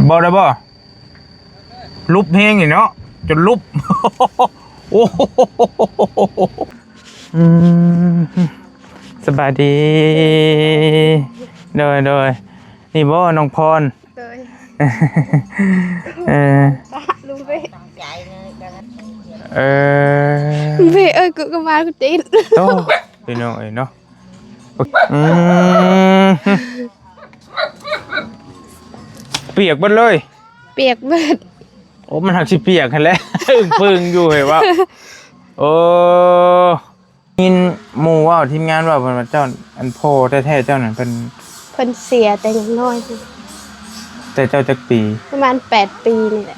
ບໍ່ໄດ້ບໍ່? ຫຼຸບແຮງນີ້ເນາະ ຈົນຫຼຸບ. ໂອ້ ອືມ ສະບາຍດີ. ໂດຍ ໂດຍ ນີ້ບໍ່ນ້ອງພອນ? ໂດຍ ເອີ ລຸງເວ ເອີ ເວເອີຍ ກູກໍມາກູຕິດ. ໂອ້ ພີ່ນ້ອງເອີຍເນາະ. ອືມ ປຽກເບິດເລີຍ. ປຽກເບິດ. ໂອ້ ມັນຫາກຊິປຽກຫັ້ນແຫຼະ ອຶ້ງປຶ້ງຢູ່ເຮີ້ຍວ່າ. ໂອ້ ຍິນໝູ່ເວົ້າ ທີມງານເວົ້າ ເພິ່ນວ່າເຈົ້າ ອັນພໍ່ແທ້ໆເຈົ້ານັ້ນເພິ່ນ ເພິ່ນເສຍແຕ່ຍັງນ້ອຍພຸ້ນ. ແຕ່ເຈົ້າຈັກປີ? ປະມານແປດປີນີ້ແຫຼະ.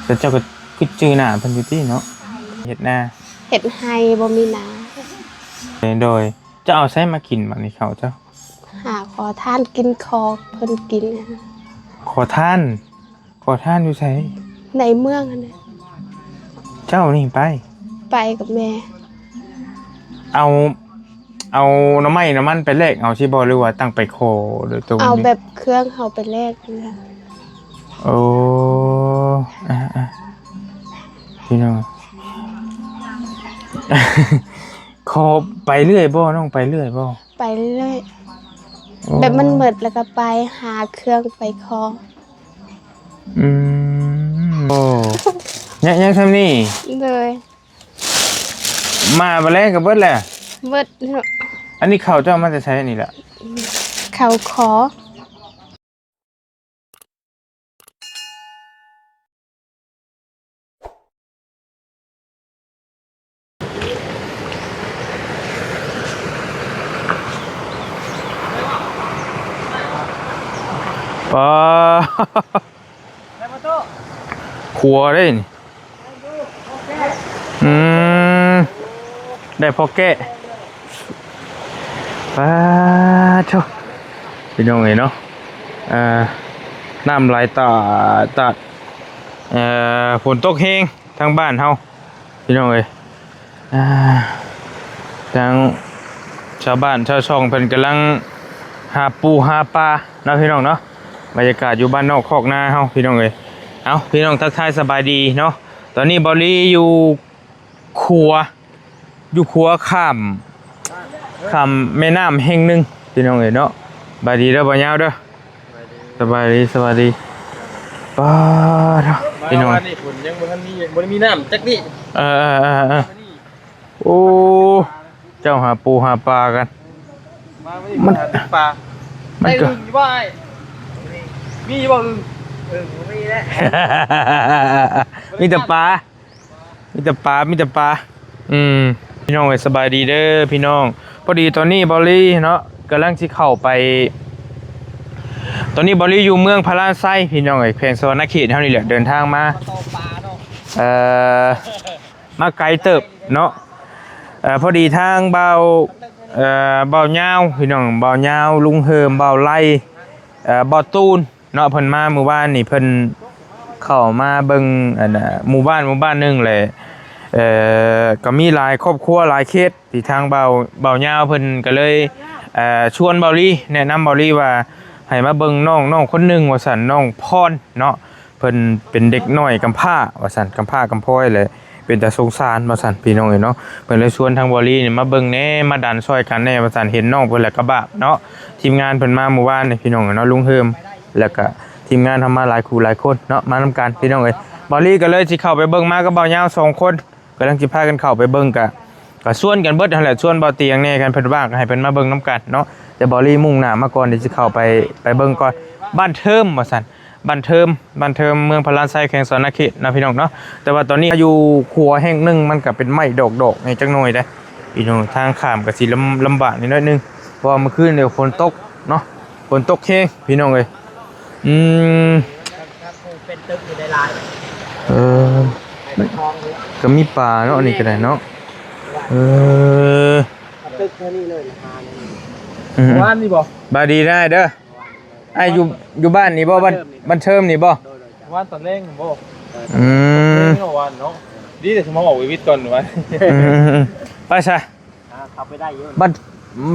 ແຕ່ເຈົ້າກໍຄືຈື່ໜ້າເພິ່ນຢູ່ຕິເນາະ? ເຮັດນາ ເຮັດໄຮ່ ບໍ່ມີນາ. ໂດຍ ເຈົ້າເອົາໃສມາກິນບັດນີ້ເຂົ້າເຈົ້າ? ຫາຂໍທານກິນ ຂໍເພິ່ນກິນ. ຂໍທານ? ຂໍທານຢູ່ໃສ? ໃນເມືອງຫັ້ນແຫຼະ. ເຈົ້ານີ້ໄປ? ໄປກັບແມ່. ເອົາ ເອົາໜໍ່ໄມ້ໜໍ່ມັນໄປແລກເອົາຊີ້ບໍ່ ຫຼືວ່າຕັ້ງໄປຂໍໂດຍຕົງ? ເອົາແບບເຄື່ອງເຮົາໄປແລກ. ໂອ້ ອາໆ ພີ່ນ້ອງ ຂໍໄປເລື້ອຍບໍ່ ນ້ອງໄປເລື້ອຍບໍ່? ໄປເລື້ອຍ. ໂອ້ ແບບມັນໝົດແລ້ວກໍໄປຫາເຄື່ອງໄປຂໍ. ອືມ ໂອ້ ຍັງ ຍັງຊ່ຳນີ້. ໂດຍ ມາບາດແລງກໍເບິດແລ້ວ. ເບິດເນາະ. ອັນນີ້ເຂົ້າເຈົ້າມາແຕ່ໃສນີ້ລະ? ເຂົ້າຂໍ. ປາ ຄົວເດ້ນີ້. ອືມ ໄດ້ພໍແກະ. ປາໂທ້ ພີ່ນ້ອງເອີຍເນາະ. ເອີ ນ້ຳໄຫຼຕາດຕາດ. ເອີ ຝົນຕົກແຮງ ທາງບ້ານເຮົາ ພີ່ນ້ອງເອີຍ. ອ່າ ທາງຊາວບ້ານຊາວຊ່ອງເພິ່ນກຳລັງຫາປູຫາປາເນາະ ພີ່ນ້ອງເນາະ. ບັນຍາກາດຢູ່ບ້ານນອກຄອກນາເຮົາ ພີ່ນ້ອງເອີຍ. ເອົ້າ ພີ່ນ້ອງ ທັກທາຍສະບາຍດີເນາະ. ຕອນນີ້ເບົາລີຢູ່ຂົວ ຢູ່ຂົວຂ້າມ ຂ້າມແມ່ນ້ຳແຫ່ງໜຶ່ງ ພີ່ນ້ອງເອີຍເນາະ. ສະບາຍດີເດີ ບ່າວຍາວເດີ. ສະບາຍດີ ສະບາຍດີ. ປ້າດ ພີ່ນ້ອງ ມາວັນນີ້ຝົນຍັງບໍ່ທັນມີ ຍັງບໍ່ໄດ້ມີນ້ຳຈັກນິ. ເອີໆໆໆ ໂອ້ ເຈົ້າຫາປູຫາປາກັນ. ມາມື້ນີ້ ມັນ ຫາປາ ມັນ ໄດ້ ກໍ ອຶ່ງຢູ່ບໍ່ອ້າຍ? ມີຢູ່ບໍ່ອຶ່ງ? ອຶ່ງບໍ່ມີແລ້ວ ມີແຕ່ປາ. ມີແຕ່ປາ ມີແຕ່ປາ. ອືມ ພີ່ນ້ອງເອີຍ ສະບາຍດີເດີພີ່ນ້ອງ. ພໍດີຕອນນີ້ເບົາລີເນາະ ກຳລັງຊິເຂົ້າໄປ ຕອນນີ້ເບົາລີຢູ່ເມືອງພະລາໄຊ ພີ່ນ້ອງເອີຍ ແຂວງສະຫວັນນະເຂດເຮົານີ້ແຫຼະ ເດີນທາງມາ ເອີ ມາໄກເຕີບເນາະ. ເອີ ພໍດີທາງບ່າວ ເອີ ບ່າວຍາວ ພີ່ນ້ອງ ບ່າວຍາວ ລຸງເຮີມ ບ່າວໄລ ເອີ ບ່າວຕູນ ເນາະ ເພິ່ນມາມື້ວານນີ້ ເພິ່ນເຂົ້າມາເບິ່ງ ອັນ ໝູ່ບ້ານ ໝູ່ບ້ານໜຶ່ງແຫຼະ. ເອີ ກໍມີຫຼາຍຄອບຄົວຫຼາຍເຂດ ທີ່ທາງບ່າວ ບ່າວຍາວເພິ່ນກໍເລີຍ ເອີ ຊວນເບົາລີ ແນະນຳເບົາລີວ່າໃຫ້ມາເບິ່ງນ້ອງ ນ້ອງຄົນໜຶ່ງວ່າຊັ້ນ ນ້ອງພອນເນາະ. ເພິ່ນເປັນເດັກນ້ອຍກຳພ້າວ່າຊັ້ນ ກຳພ້າກຳພ້ອຍແຫຼະ ເປັນຕາສົງສານວ່າຊັ້ນ ພີ່ນ້ອງເອີຍເນາະ. ເພິ່ນເລີຍຊວນທາງເບົາລີນີ້ມາເບິ່ງແດ່ ມາດັນຊ່ອຍກັນແດ່ວ່າຊັ້ນ ເຫັນນ້ອງເພິ່ນແລ້ວກະບາບເນາະ. ທີມງານເພິ່ນມາມື້ວານນີ້ ພີ່ນ້ອງເນາະ ລຸງເຮີມ ແລ້ວກະທີມງານເຮົາມາຫຼາຍຄູ່ຫຼາຍຄົນເນາະ ມານຳກັນ ພີ່ນ້ອງເອີຍ. ເບົາລີກໍເລີຍຊິເຂົ້າໄປເບິ່ງ ມາກັບບ່າວຍາວສອງຄົນ ກຳລັງຊິພາກັນເຂົ້າໄປເບິ່ງ ກະ ກະຊວນກັນເບິດຫັ້ນແຫຼະ ຊວນບ່າວຕຽງແດ່ ຄັນເພິ່ນວ່າກໍໃຫ້ເພິ່ນມາເບິ່ງນຳກັນເນາະ. ແຕ່ເບົາລີມຸ່ງໜ້າມາກ່ອນ ດຽວຊິເຂົ້າໄປ ໄປເບິ່ງກ່ອນ. ບ້ານເທີມວ່າຊັ້ນ ບ້ານເທີມ ບ້ານເທີມ ເມືອງພະລາໄຊ ແຂວງສະຫວັນນະເຂດເນາະ ພີ່ນ້ອງເນາະ. ແຕ່ວ່າຕອນນີ້ຢູ່ຂົວແຫ່ງໜຶ່ງ ມັນກະເປັນໄມ້ດອກໆ ແດ່ຈັກໜ່ອຍເດ້ ພີ່ນ້ອງ. ທາງຂ້າມກະຊິລຳ ລຳບາກນິດໜ້ອຍໜຶ່ງ ເພາະວ່າມື້ຄືນນີ້ຝົນຕົກເນາະ ຝົນຕົກແຮງ ພີ່ນ້ອງເອີຍ. ອືມ ເປັນຕຶກຢູ່ໄດ້ຫຼາຍ ເອີ ມັນກໍມີປາເນາະ ອັນນີ້ກໍໄດ້ເນາະ. ເອີ ເອົາຕຶກເທົ່ານີ້ເລີຍ ອືມ ວານນີ້ບໍ່? ບາຍດີນາຍເດີ. ອ້າຍຢູ່ ຢູ່ບ້ານນີ້ບໍ່? ບ້ານ ບ້ານເທີມນີ້ບໍ່? ວານຕອນແລງບໍ່? ອືມ ວານເນາະ ດີແຕ່ສະມອງອອກໄປວິດກ່ອນວານ. ອືມ ໄປຊະ ອ່າ ເຂົ້າໄປໄດ້ຢູ່. ບັດ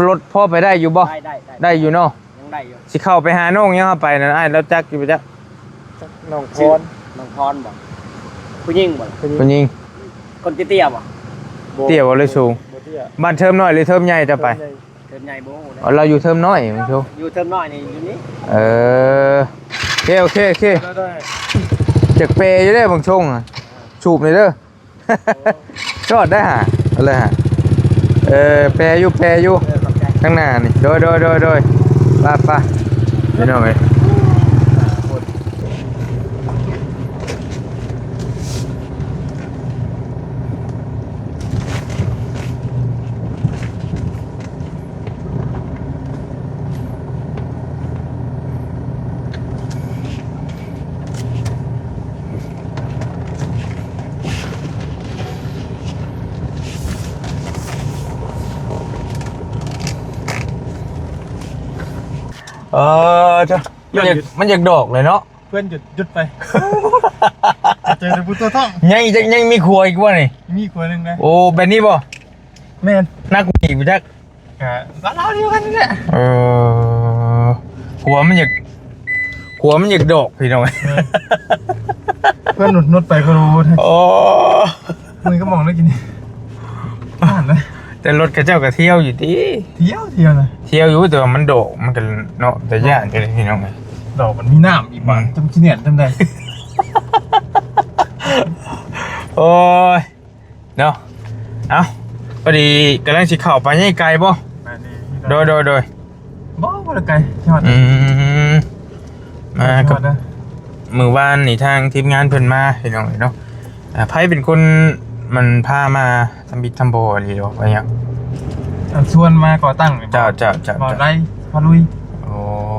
ລົດພໍໄປໄດ້ຢູ່ບໍ່? ໄດ້ ໄດ້ ໄດ້ ໄດ້ຢູ່ເນາະ ຍັງໄດ້ຢູ່. ຊິເຂົ້າໄປຫານ້ອງຍັງ ເຮົາໄປນັ້ນ ອ້າຍລາວຈັກຢູ່ບໍ່ຈັກ? ນ້ອງພອນ ຊື່ນ້ອງພອນບໍ່? ຜູ້ຍິງບໍ່? ຜູ້ຍິງ ຜູ້ຍິງ. ຄົນເຕ້ຍໆບໍ່? ບໍ່ ເຕ້ຍບໍ່ ຫຼືສູງ? ບໍ່ເຕ້ຍ. ບ້ານເທີມນ້ອຍ ຫຼືເທີມໃຫຍ່ເຈົ້າໄປ? ເທີມໃຫຍ່ ເທີມໃຫຍ່ບໍ່ຮູ້ນະ. ອໍ ລາວຢູ່ເທີມນ້ອຍ ຢູ່ເທີມນ້ອຍນີ້ ຢູ່ນີ້. ເອີ ໂອເຄ ໂອເຄ ໂອເຄ. ໄດ້ໆ ຈັກແປຢູ່ເດ້ບາງຊ່ວງ ສູບນີ້ເດີ. ຊອດໄດ້ຫາ ເອົາເລີຍຫາ. ເອີ ແປຢູ່ ແປຢູ່ ເອີ ຂອບໃຈ ຂ້າງໜ້ານີ້. ໂດຍ ໂດຍ ໂດຍ ໂດຍ. ໄປ ໄປ ພີ່ນ້ອງເອີຍ. ເອີ ເຈົ້າ ມັນຢາກ ມັນຢາກດອກເລີຍເນາະ. ເພື່ອນຢຸດ ຢຸດໄປ ເຈີແຕ່ຜູ້ຕົວະທ້ອງ. ຍັງອີກ ຍັງມີຂົວອີກບໍ່ນີ້? ມີຂົວໜຶ່ງນະ. ໂອ້ ແບບນີ້ບໍ່? ແມ່ນ. ໜັກກວ່ານີ້ບໍ່ຈັກ. ກະລາວໆດຽວກັນນີ້ແຫຼະ. ເອີ ຂົວມັນຢາກ ຂົວມັນຢາກດອກ ພີ່ນ້ອງ. ເອີ ເພື່ອນໜຸດໆໄປ ເພື່ອນ ໂອ້ ມື້ນີ້ກໍມອງໄດ້ກິນນີ້ ຜ່ານເລີຍ. ແຕ່ລົດເຂົາເຈົ້າກໍທ່ຽວຢູ່ຕິ? ທ່ຽວ ທ່ຽວນະ ທ່ຽວຢູ່ ແຕ່ວ່າມັນດອກ ມັນກໍເນາະ ແຕ່ຢ້ານຢູ່ເດ້ ພີ່ນ້ອງເອີຍ. ດອກມັນມີນ້ຳອີກບາດ ອືມ ຈຳຊິແໜ້ນຈຳໄດ້. ໂອ້ຍ ເນາະ. ເອົ້າ ພໍດີກຳລັງຊິເຂົ້າໄປ. ໃຫຍ່ໄກບໍ່? ໂດຍ ໂດຍ ໂດຍ. ບໍ່ ບໍ່ໄດ້ໄກ ຮອດ. ອືມ ມາກັບ ຮອດເດີ. ມື້ວານນີ້ທາງທີມງານເພິ່ນມາ ພີ່ນ້ອງເອີຍເນາະ. ອ່າ ໃຜເປັນຄົນມັນພາມາທຳອິດທຳບໍ່ອີ່ຫຼີບໍ່ ວ່າຫຍັງ? ອັນຊວນມາກໍ່ຕັ້ງນີ້ບໍ່? ເຈົ້າ ເຈົ້າ ເຈົ້າ ບ່າວໄລ ພາລຸຍ. ໂອ້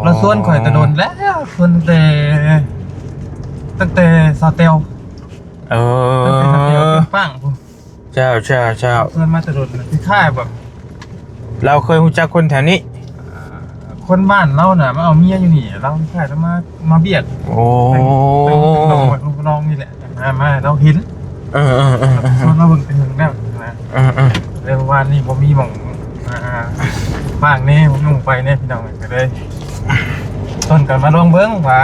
ລາວຊວນຂ້ອຍແຕ່ດົນແລ້ວ ຊວນຕັ້ງແຕ່ ຕັ້ງແຕ່ສາວແຕ້ວ. ເອີ ຕັ້ງແຕ່ສາວແຕ້ວເປັນປ້າງພຸ້ນ. ເຈົ້າ ເຈົ້າ ເຈົ້າ. ເພິ່ນມາແຕ່ດົນນະ ຄ້າຍໆແບບ ລາວເຄີຍຮູ້ຈັກຄົນແຖວນີ້? ອ່າ ຄົນບ້ານລາວນະ ມາເອົາເມຍຢູ່ນີ້ ລາວຄ້າຍໆລາວມາ ມາວຽກ. ໂອ້ ເປັນ ເປັນລູກນ້ອງ ລູກນ້ອງນີ້ແຫຼະ ມາ ມາ ລາວເຫັນ. ເອີໆໆໆ ຊວນມາເບິ່ງແຕ່ເຖິງແລ້ວນະ. ເອີໆ ແລ້ວວານນີ້ບໍ່ມີໝ່ອງ ອ່າ ວ່າງແດ່ ບໍ່ມີໝ່ອງໄປແດ່ ພີ່ນ້ອງ ກໍເລີຍ ຊວນກັນມາລອງເບິ່ງວ່າ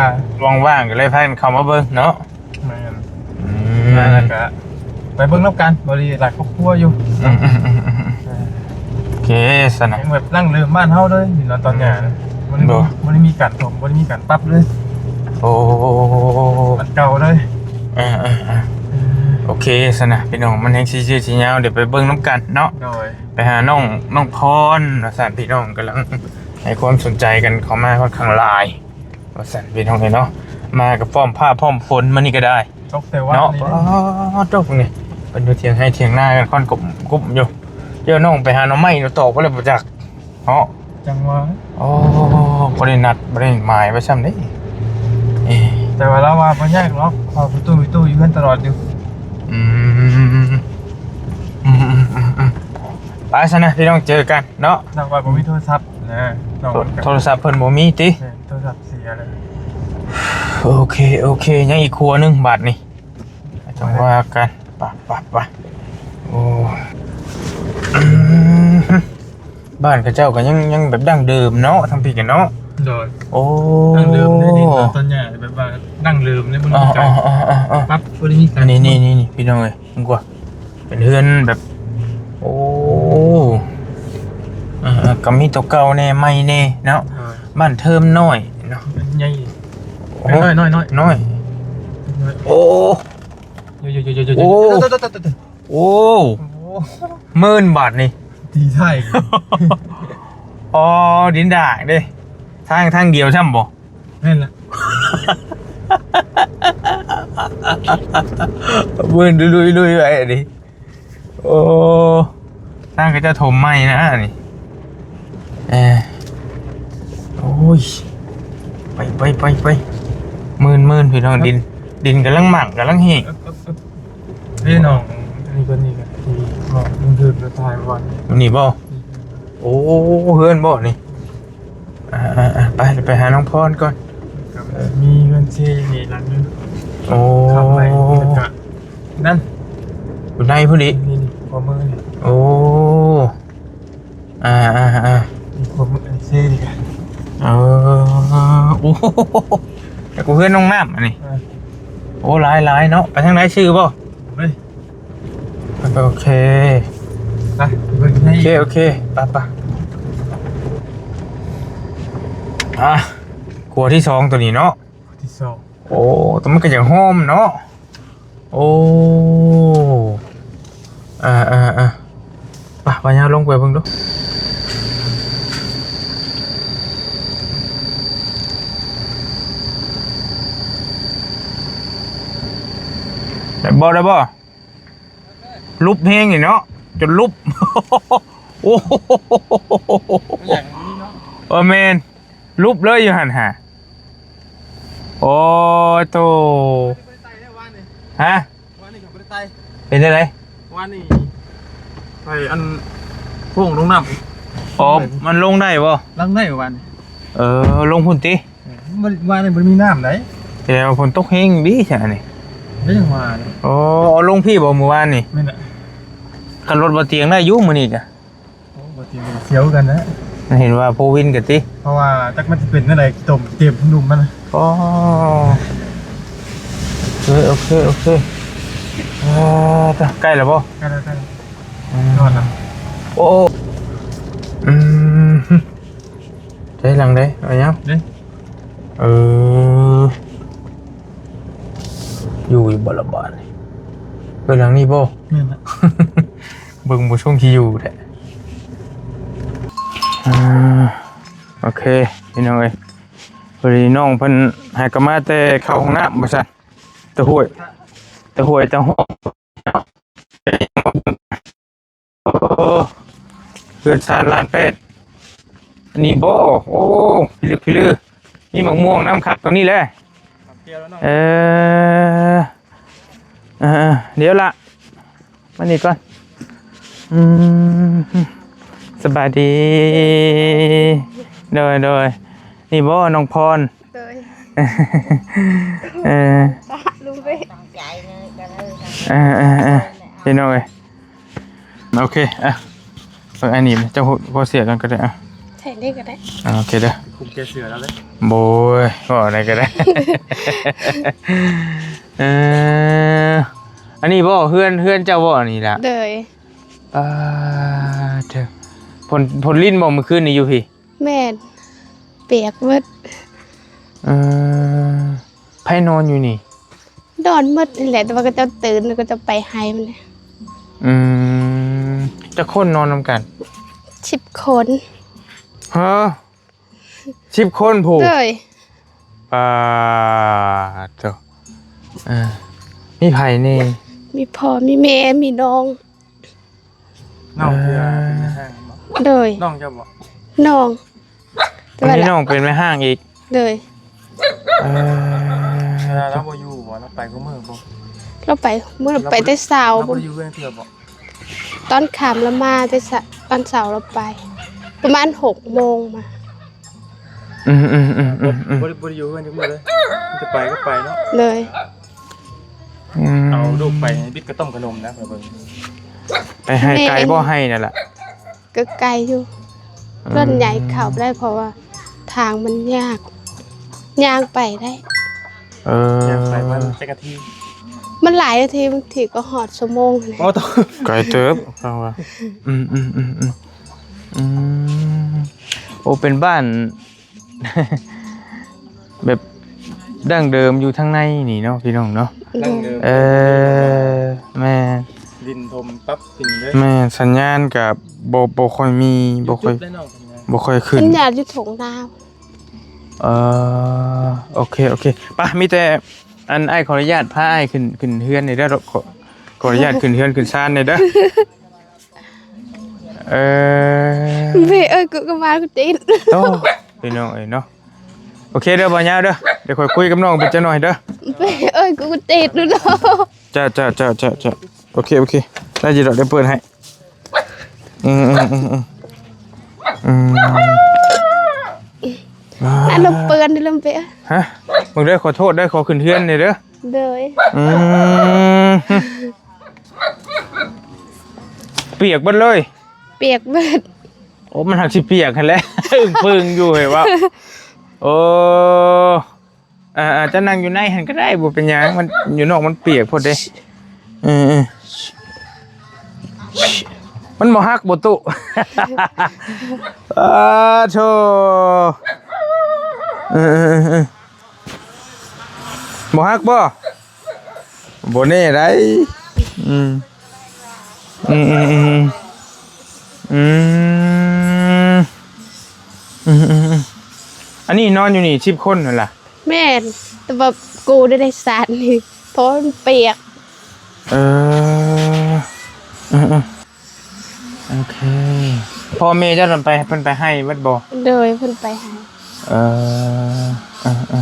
ວ່າງໆ ກໍເລີຍພາກັນເຂົ້າມາເບິ່ງເນາະ. ແມ່ນ. ອືມ ແລ້ວກໍໄປເບິ່ງນຳກັນ ບໍລິລາຍຄອບຄົວຢູ່. ອືມໆໆໆ ເອີ ໂອເຄຊັ້ນນະ ຍັງແບບດັ້ງເດີມບ້ານເຮົາເລີຍເນາະ ຕອນຫຍ້ານະ. ອືມ ບໍ່ໄດ້ມີ ບໍ່ໄດ້ມີການຖົມ ບໍ່ໄດ້ມີການປັບເລີຍ. ໂອ້ ອັນເກົ່າເລີຍ. ເອີໆໆ ເອີ ໂອເຄຊັ້ນນະ ພີ່ນ້ອງ ມັນແຮ່ງຊິຍືດຊິຍາວ ດຽວໄປເບິ່ງນຳກັນເນາະ. ໂດຍ ໄປຫານ້ອງ ນ້ອງພອນວ່າຊັ້ນ ພີ່ນ້ອງກຳລັງໃຫ້ຄວາມສົນໃຈກັນເຂົ້າມາຂ້ອນຂ້າງຫຼາຍ. ວ່າຊັ້ນ ພີ່ນ້ອງເອີຍເນາະ ມາກັບພ້ອມຟ້າພ້ອມຝົນ ມື້ນີ້ກໍໄດ້ ຕົກແຕ່ວານນີ້ເນາະ. ອໍ ຕົກນີ້ ເພິ່ນຢູ່ຖຽງໄຮ່ຖຽງນາກັນ ຄວັນກຸ້ມໆຢູ່. ເຈົ້ານ້ອງໄປຫາໜໍ່ໄມ້ໜໍ່ຕອກບໍ່ແລ້ວບໍ່ຈັກເນາະ. ຈັ່ງວ່າ ອໍ ບໍ່ໄດ້ນັດ ບໍ່ໄດ້ໝາຍໄວ້ຊ້ຳເດ້. ເອີ ແຕ່ວ່າລາວວ່າບໍ່ຍາກດອກ ເພາະປະຕູ ປະຕູຢູ່ເຮືອນຕະຫຼອດຢູ່. ອືມ ອືມໆໆໆ ໄປຊັ້ນນະ ພີ່ນ້ອງ ເຈີກັນເນາະ. ນາງວ່າບໍ່ມີໂທລະສັບນະ ໂທ ໂທລະສັບເພິ່ນບໍ່ມີຕິ? ແມ່ນ ໂທລະສັບ ເສຍແລ້ວ. ໂອເຄ ໂອເຄ ຍັງອີກຄົວໜຶ່ງບາດນີ້ ຈັ່ງວ່າກັນ. ໄປ ໄປ ໄປ. ໂອ້ ອືມ ບ້ານເຂົາເຈົ້າກໍຍັງ ຍັງແບບດັ້ງເດີມເນາະ ທາງພີ້ກັນເນາະ. ໂດຍ ໂອ້ ດັ້ງເດີມເດ້ ດິນຕອນຫຍ້າແບບວ່າດັ້ງເດີມເດ້ ບໍ່ໄດ້ມີການ ອໍໆໆໆ ປັບ ບໍ່ໄດ້ມີການ ນີ້ໆໆ ພີ່ນ້ອງເອີຍ ເບິ່ງກວ່າ ເປັນເຮືອນແບບ ໂອ້ ອ່າ ກໍມີຕົວເກົ່າແດ່ ໃໝ່ແດ່ເນາະ. ເອີ ບ້ານເທີມນ້ອຍເນາະ ໃຫຍ່ ໂອ້ ນ້ອຍໆໆ ນ້ອຍ ໂອ້ ໂອ້ ໂອ້ ໂອ້ ໝື່ນບາດນີ້ ຕີໄທ. ອໍ ດິນດາກເດ້ ທາງ ທາງດຽວຊ້ຳບໍ່? ແມ່ນລະ ວືນລຸຍໆໄວ້ອັນນີ້. ໂອ້ ທາງເຂົາເຈົ້າຖົມໃໝ່ນະນີ້. ເອີ ໂອ້ຍ ໄປ ໄປ ໄປ ໄປ ໝື່ນ ໝື່ນ ພີ່ນ້ອງ. ດິນ ດິນກຳລັງໝັກ ກຳລັງແຫ້ງ. ເອີ ເອີ ເອີ ເດ້ນ້ອງ ອັນນີ້ກໍ ນີ້ກໍທີ່ເວົ້າເລື່ອງຄືນກໍຖ່າຍກ່ອນ ນີ້ບໍ່? ໂອ້ ເຮືອນບໍ່ນີ້? ອ່າໆໆ ໄປ ໄປຫານ້ອງພອນກ່ອນ. ກໍມີເຮືອນເຊຢູ່ນີ້ຫຼັງໜຶ່ງ. ໂອ້ ຂ້າມໄປ ແລ້ວກໍນັ້ນ ຢູ່ໃນພຸ້ນອີກ. ນີ້ໆ ຂວາມືນີ້. ໂອ້ ອ່າໆໆ ນີ້ ຂວາມື ເຊນີ້ກໍ ເອີ ໂອ້ ແລ້ວກໍເຮືອນນ້ອງນ້ຳອັນນີ້. ເອີ ໂອ້ ຫຼາຍໆເນາະ. ໄປທາງໃດ ຊື່ບໍ່? ເຮີ້ຍ ໂອເຄ ໄປເບິ່ງໃນ ໂອເຄ ໂອເຄ ໄປໆ. ອ່ະ ຂົວທີສອງໂຕນີ້ເນາະ ຂົວທີສອງ. ໂອ້ ແຕ່ມັນກໍຢາກຫອມເນາະ. ໂອ້ ເອີໆໆ ໄປ ພາຍາລົງໄປເບິ່ງດູ ໄດ້ບໍ່ ໄດ້ບໍ່? ຫຼຸບແຮງນີ້ເນາະ ຈົນຫຼຸບ. ໂອ້ ເອີ ແມ່ນ ຫຼຸບເລີຍຢູ່ຫັ້ນຫາ. ໂອ້ໂຕ ຮະ? ວານນີ້ກໍບໍ່ໄດ້ໄຕ່ ເປັນຈັ່ງໃດ? ວານນີ້ໄປອັນໂຄ້ງລົງນ້ຳ. ອໍ ມັນລົງໄດ້ບໍ່? ລົງໄດ້ວານນີ້. ເອີ ລົງພຸ້ນຕິ? ເອີ ວານນີ້ບໍ່ໄດ້ມີນ້ຳໃດ. ແຕ່ວ່າຝົນຕົກແຮງດີຊະນີ້. ກໍຍັງວ່າ. ໂອ້ ເອົາລົງພີ້ບໍ່ມື້ວານນີ້? ແມ່ນແຫຼະ. ຄັນລົດບໍ່ຕຽງໄດ້ຢູ່ມື້ນີ້ກະ. ໂອ້ ບໍ່ຕິດເສຍວກັນນະ. ເຫັນວ່າໂພວິນກັນຕິ ເພາະວ່າຈັກມັນຊິເປັນແນວໃດ ຂີ້ຕົມເຕັມໜຸ່ມມັນນະ. ອໍ ເອີ ໂອເຄ ໂອເຄ ໂອເຄ. ອ່າ ໃກ້ແລ້ວບໍ່? ໃກ້ແລ້ວ ໃກ້ແລ້ວ. ອືມ ຮອດແລ້ວ. ໂອ້ ອືມ ໃສ່ຫຼັງໃດ? ເອົາຫຍັງ? ເດ້ ເອີ ຢູ່ ຢູ່ບໍ່ລະບາດນີ້? ເອີ ຫຼັງນີ້ບໍ່? ແມ່ນລະ. ເບິ່ງບໍ່ຊົງຊິຢູ່ແທ້. ອ່າ ໂອເຄ ພີ່ນ້ອງເອີຍ ພໍດີນ້ອງເພິ່ນຫາກະມາແຕ່ເຂົ້າຫ້ອງນ້ຳວ່າຊັ້ນ ແຕ່ຫ້ວຍ ແຕ່ຫ້ວຍແຕ່ຫ້ອງ. ໂອ້ ເຮືອນຊານລ້ານແປດ ອັນນີ້ບໍ່? ໂອ້ ພິລຶກພິລື ມີໝາກມ່ວງນຳຄັກຕົງນີ້ແຫຼະ. ເອີ ເອີ ດຽວລະ ມານີ້ກ່ອນ. ອືມ ສະບາຍດີ. ໂດຍ ໂດຍ. ນີ້ບໍ່ນ້ອງພອນ? ໂດຍ. ເອີ ລຸງເປ້ ເອີ ເອີ ເອີ ພີ່ນ້ອງເອີຍ. ໂອເຄ ອ່ະ ເບິ່ງອັນນີ້ ເຈົ້າພໍເສື້ອກ່ອນກໍໄດ້. ອ່ະ ໃສ່ນີ້ກໍໄດ້. ອ່າ ໂອເຄເດີ ຄຸມແກ່ເສື້ອແລ້ວເດີ. ໂອ້ຍ ເວົ້າແນວໃດກໍໄດ້. ເອີ ອັນນີ້ບໍ່ ເຮືອນ ເຮືອນເຈົ້າບໍ່ອັນນີ້ລະ? ໂດຍ. ອ່າ ເທີ ຝົນ ຝົນລິນບໍ່ມື້ຄືນນີ້ຢູ່ພີ້? ແມ່ນ ປຽກໝົດ. ເອີ ໃຜນອນຢູ່ນີ້? ນອນໝົດຫັ້ນແຫຼະ ແຕ່ວ່າເຂົາເຈົ້າຕື່ນ ເຂົາເຈົ້າໄປໄຮ່ມັນ. ອືມ ຈັກຄົນນອນນຳກັນ? ສິບຄົນ. ຮະ ສິບຄົນພຸ້ນ? ໂດຍ. ປາດໂທ້ ເອີ ມີໃຜແດ່? ມີພໍ່ ມີແມ່ ມີນ້ອງ. ນ້ອງເທື່ອເປັນແມ່ຮ້າງບໍ່? ໂດຍ. ນ້ອງເຈົ້າບໍ່? ນ້ອງ ແຕ່ວ່າ ມີນ້ອງເປັນແມ່ຮ້າງອີກ? ໂດຍ. ເອີ ລາວບໍ່ຢູ່ບໍ່? ລາວໄປຄູ່ມື້ບໍ່? ລາວໄປມື້ ລາວໄປແຕ່ເຊົ້າ. ລາວບໍ່ໄດ້ຢູ່ເຮືອນເທື່ອບໍ່? ຕອນຄ່ຳລາວມາແຕ່ ຕອນເຊົ້າລາວໄປ ປະມານຫົກໂມງມາ. ອືມໆໆໆໆ ບໍ່ໄດ້ ບໍ່ໄດ້ຢູ່ເຮືອນຈັກມື້ເລີຍ ມີແຕ່ໄປກໍໄປເນາະ. ໂດຍ. ອືມ ເອົາລູກໄປບິດກະຕ້ອມຂະໜົມນະ ໄປເບິ່ງ ໄປໃຫ້ໄກບໍ່ ໄຮ່ນັ້ນລະ? ກໍໄກຢູ່. ອືມ ສ່ວນໃຫຍ່ເຂົ້າບໍ່ໄດ້ ເພາະວ່າທາງມັນຍາກ ຍ່າງໄປໄດ້. ເອີ ຍ່າງໄປມັນຈັກນາທີ? ມັນຫຼາຍນາທີ ບາງທີກໍຮອດຊົ່ວໂມງ. ໂອ້ ໄກເຕີບ ຟັງວ່າ. ອືມໆໆໆ ອືມ ໂອ້ ເປັນບ້ານ ແບບດັ້ງເດີມຢູ່ທາງໃນນີ້ເນາະ ພີ່ນ້ອງເນາະ. ດັ້ງເດີມ. ເອີ ແມ່ນ ດິນຖົມປັບດິນເດ້. ແມ່ນ ສັນຍານກະບໍ່ ບໍ່ຄ່ອຍມີ ບໍ່ຄ່ອຍ ບໍ່ຄ່ອຍຂຶ້ນ. ສັນຍານຢູ່ທົ່ງນາ. ເອີ ໂອເຄ ໂອເຄ ໄປ ມີແຕ່ ອັນ ອ້າຍຂໍອະນຸຍາດພາອ້າຍຂຶ້ນ ຂຶ້ນເຮືອນແດ່ເດີ ຂໍ ຂໍອະນຸຍາດຂຶ້ນເຮືອນຂຶ້ນຊານແດ່ເດີ. ເອີ ເບ້ເອີຍ ກູກໍມາກູຕິດ. ໂອ້ ພີ່ນ້ອງເອີຍເນາະ. ໂອເຄເດີ ບໍ່ຍາວເດີ ດຽວຂ້ອຍຄຸຍກັບນ້ອງເພິ່ນຈັກໜ້ອຍເດີ. ເບ້ເອີຍ ກູກໍຕິດເນາະ. ຈ້າ ຈ້າ ຈ້າ ຈ້າ ໂອເຄ ໂອເຄ ໄດ້ຢູ່ດອກ ດຽວເປີດໃຫ້. ອືມ ອືມ ອືມ ອືມ ອືມ ອັນລົມເປື້ອນເດີ ລົມເປື້ອນ. ຮະ ເບິ່ງເດີ ຂໍໂທດເດີ ຂໍຂຶ້ນເຮືອນແດ່ເດີ. ໂດຍ. ອືມ ປຽກເບິດເລີຍ. ປຽກເບິດ. ໂອ້ ມັນຫາກຊິປຽກຫັ້ນແຫຼະ ອຶ້ງປຶ້ງຢູ່ເຮີ້ຍວ່າ. ໂອ້ ອ່າ ອ່າ ເຈົ້ານັ່ງຢູ່ໃນຫັ້ນກໍໄດ້ ບໍ່ເປັນຫຍັງ ມັນຢູ່ນອກມັນປຽກໂພດເດ້. ເອີ ເອີ ມັນບໍ່ຫັກບໍ່ຕຸ? ອາໂທ ເອີ ເອີ ເອີ ບໍ່ຫັກບໍ່? ບໍ່ແນ່ໃດ. ອືມ ອືມ ອືມ ອືມ ອືມ ອືມ ອືມ ອັນນີ້ນອນຢູ່ນີ້ສິບຄົນຫັ້ນລະ? ແມ່ນ ແຕ່ວ່າກູໄດ້ ໄດ້ສາດນີ້ ເພາະວ່າມັນປຽກ. ເອີ ເອີ ເອີ ໂອເຄ ພໍ່ແມ່ເຈົ້ານັ້ນໄປ ເພິ່ນໄປໄຮ່ເບິດບໍ່? ໂດຍ ເພິ່ນໄປໄຮ່. ເອີ ເອີ ເອີ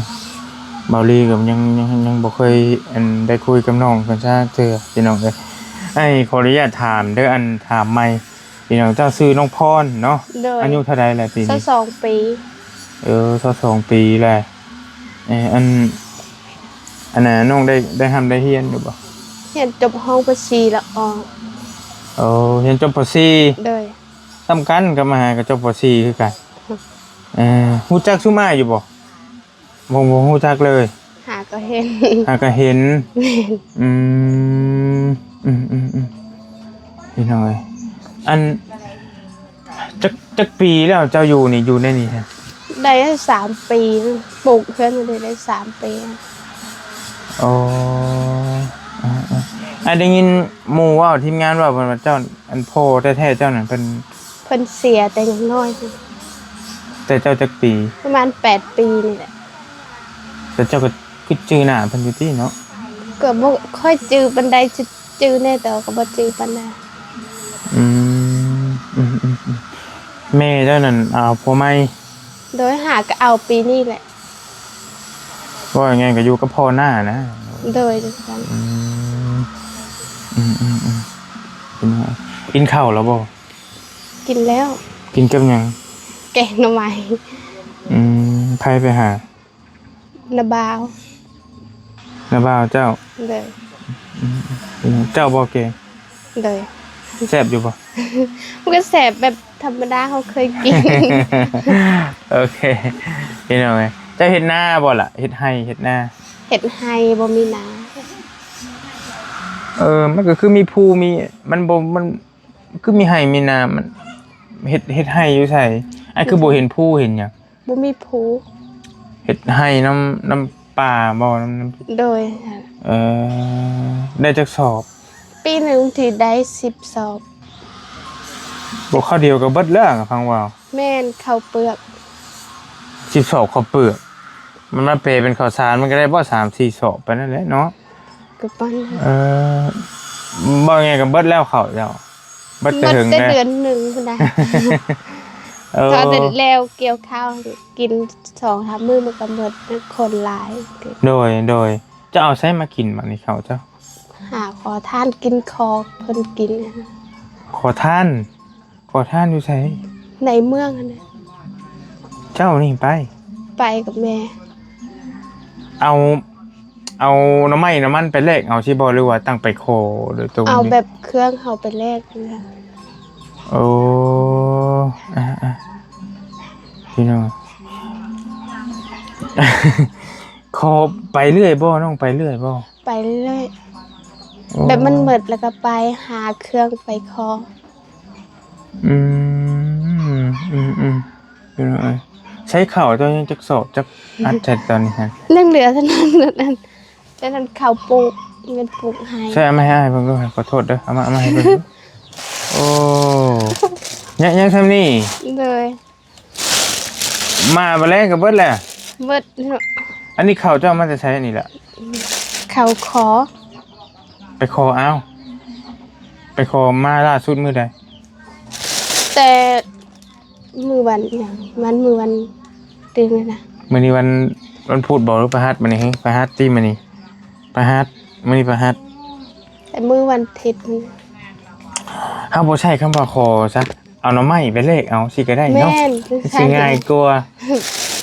ເບົາລີກໍຍັງ ຍັງ ຍັງບໍ່ເຄີຍ ອັນ ໄດ້ຄຸຍກັບນ້ອງເພິ່ນຈັກເທື່ອ ພີ່ນ້ອງເອີຍ. ອ້າຍຂໍອະນຸຍາດຖາມເດີ ອັນ ຖາມໃໝ່ ພີ່ນ້ອງ ເຈົ້າຊື່ນ້ອງພອນເນາະ? ໂດຍ ອາຍຸເທົ່າໃດແລ້ວປີນີ້? ຊາວສອງປີ. ເອີ ຊາວສອງປີແລ້ວ. ເອີ ອັນ ອັນນ່າ ນ້ອງໄດ້ ໄດ້ຮ່ຳໄດ້ຮຽນຢູ່ບໍ່? ຮຽນຈົບຫ້ອງ ປໍສີ່ ແລ້ວອອກ. ໂອ້ ຮຽນຈົບ ປໍສີ່? ໂດຍ ສ່ຳກັນກັບມະຫາ ກໍຈົບ ປໍສີ່ ຄືກັນ. ເອີ ຮູ້ຈັກຊຸມອ້າຍຢູ່ບໍ່? ບໍ່ ບໍ່ຮູ້ຈັກເລີຍ. ຫາກໍເຫັນ ຫາກໍເຫັນ. ແມ່ນ ອືມ ອືມ ອືມ ອືມ ພີ່ນ້ອງເອີຍ ອັນ ຈັກ ຈັກປີແລ້ວເຈົ້າຢູ່ນີ້ ຢູ່ໃນນີ້? ໄດ້ສາມປີ ປູກເຮືອນມາໄດ້ ໄດ້ສາມປີ. ອໍ ເອີ ເອີ ອ້າຍໄດ້ຍິນໝູ່ເວົ້າ ທີມງານເວົ້າ ເພິ່ນວ່າເຈົ້າ ອັນ ພໍ່ແທ້ໆເຈົ້ານັ້ນເພິ່ນ ເພິ່ນເສຍແຕ່ຍັງນ້ອຍ. ແຕ່ເຈົ້າຈັກປີ? ປະມານແປດປີນີ້ແຫຼະ. ແຕ່ເຈົ້າກໍຄືຈື່ໜ້າເພິ່ນຢູ່ຕິເນາະ? ກໍບໍ່ຄ່ອຍຈື່ປານໃດ ຈື່ແດ່ ແຕ່ວ່າກໍບໍ່ຈື່ປານໃດ. ອືມ ອືມ ອືມ ອືມ ແມ່ເຈົ້ານັ້ນເອົາຜົວໃໝ່? ໂດຍ ຫາກໍເອົາປີນີ້ແຫຼະ. ເວົ້າງ່າຍໆກໍຢູ່ກັບພໍ່ນ້ານະ? ໂດຍ ຢູ່ນຳກັນ. ອືມ ອືມ ອືມ ອືມ ກິນ ກິນເຂົ້າແລ້ວບໍ່? ກິນແລ້ວ. ກິນກັບຫຍັງ? ແກງໜໍ່ໄມ້. ອືມ ໃຜໄປຫາ? ນ້າບ່າວ. ນ້າບ່າວເຈົ້າ? ໂດຍ. ອືມ ເຈົ້າບໍ່ແກງ? ໂດຍ. ແຊບຢູ່ບໍ່? ມັນກໍແຊບແບບທຳມະດາ ເຮົາເຄີຍກິນ. ໂອເຄ ພີ່ນ້ອງເອີຍ ເຈົ້າເຮັດນາບໍ່ລະ? ເຮັດໄຮ່ເຮັດນາ? ເຮັດໄຮ່ ບໍ່ມີນາ. ເອີ ມັນກໍຄືມີພູມີ ມັນບໍ່ ມັນ ຄືມີໄຮ່ມີນາ ມັນເຮັດ ເຮັດໄຮ່ຢູ່ໃສ? ອ້າຍຄືບໍ່ເຫັນພູເຫັນຫຍັງ? ບໍ່ມີພູ. ເຮັດໄຮ່ນຳ ນຳປ່າບໍ່? ນຳ ນຳ ໂດຍ. ເອີ ໄດ້ຈັກສອບ? ປີໜຶ່ງທີ່ໄດ້ສິບສອບ. ບໍ່ ເຂົ້າດຽວກໍເບິດແລ້ວ ຟັງເວົ້າ. ແມ່ນ ເຂົ້າເປືອກ. ສິບສອບເຂົ້າເປືອກ ມັນມາແປເປັນເຂົ້າສານ ມັນກໍໄດ້ບໍ່ ສາມສີ່ສອບປານນັ້ນແຫຼະເນາະ? ກໍປານນັ້ນ. ເອີ ເວົ້າງ່າຍກໍເບິດແລ້ວເຂົ້າເຈົ້າ. ເບິດແຕ່ ເບິດແຕ່ເດືອນໜຶ່ງພຸ້ນນະ. ເອີ ຖ້າແຕ່ແລ້ວກ່ຽວຂ້າວກິນສອງສາມມື້ມັນກໍເບິດ ມັນຄົນຫຼາຍ. ໂດຍ ໂດຍ. ເຈົ້າເອົາໃສມາກິນບາດນີ້ເຂົ້າເຈົ້າ? ຫາຂໍທານກິນ ຂໍເພິ່ນກິນ. ຂໍທານ? ຂໍທານຢູ່ໃສ? ໃນເມືອງຫັ້ນນະ. ເຈົ້ານີ້ໄປ? ໄປກັບແມ່. ເອົາ ເອົາໜໍ່ໄມ້ໜໍ່ມັນໄປແລກເອົາຊີ້ບໍ່ ຫຼືວ່າຕັ້ງໄປຂໍໂດຍຕົງ? ເອົາແບບເຄື່ອງເຮົາໄປແລກ. ໂອ້ ອາໆ ພີ່ນ້ອງ ຂໍໄປເລື້ອຍບໍ່? ນ້ອງໄປເລື້ອຍບໍ່? ໄປເລື້ອຍ. ໂອ້ ແບບມັນໝົດແລ້ວກໍໄປຫາເຄື່ອງໄປຂໍ. ອືມ ອືມໆ ພີ່ນ້ອງເອີຍ ໃຊ້ເຂົ້າເຈົ້າຍັງຈັກສອບ ຈັກອັດແທ້ຕອນນີ້ຫັ້ນ? ຍັງເຫຼືອເທົ່ານັ້ນ ເທົ່ານັ້ນເຂົ້າປູກ ແມ່ນປູກໄຮ່. ໃຊ້ເອົາມາໃຫ້ອ້າຍເບິ່ງດູ ຂໍໂທດເດີ ເອົາມາ ເອົາມາໃຫ້ເບິ່ງດູ. ໂອ້ ຍັງ ຍັງສ່ຳນີ້? ໂດຍ. ມາບາດແລງກໍເບິດແລ້ວ. ເບິດເນາະ. ອັນນີ້ເຂົ້າເຈົ້າມາແຕ່ໃສນີ້ລະ? ເຂົ້າຂໍ. ໄປຂໍເອົາ? ໄປຂໍມາລ່າສຸດມື້ໃດ? ແຕ່ມື້ວັນຫຍັງ? ວັນ ມື້ວັນຕື່ມນະ. ມື້ນີ້ວັນ ວັນພຸດບໍ່ ຫຼືພະຫັດ? ມື້ນີ້ ເຮີ ພະຫັດຕິ ມື້ນີ້ ພະຫັດ ມື້ນີ້ພະຫັດ. ແຕ່ມື້ວັນທິດ. ເຮົາບໍ່ໃຊ້ຄຳວ່າຂໍຊະ. ເອົາໜໍ່ໄມ້ໄປແລກເອົາ ຊິກໍໄດ້ເນາະ. ແມ່ນ ຊິງ່າຍກວ່າ.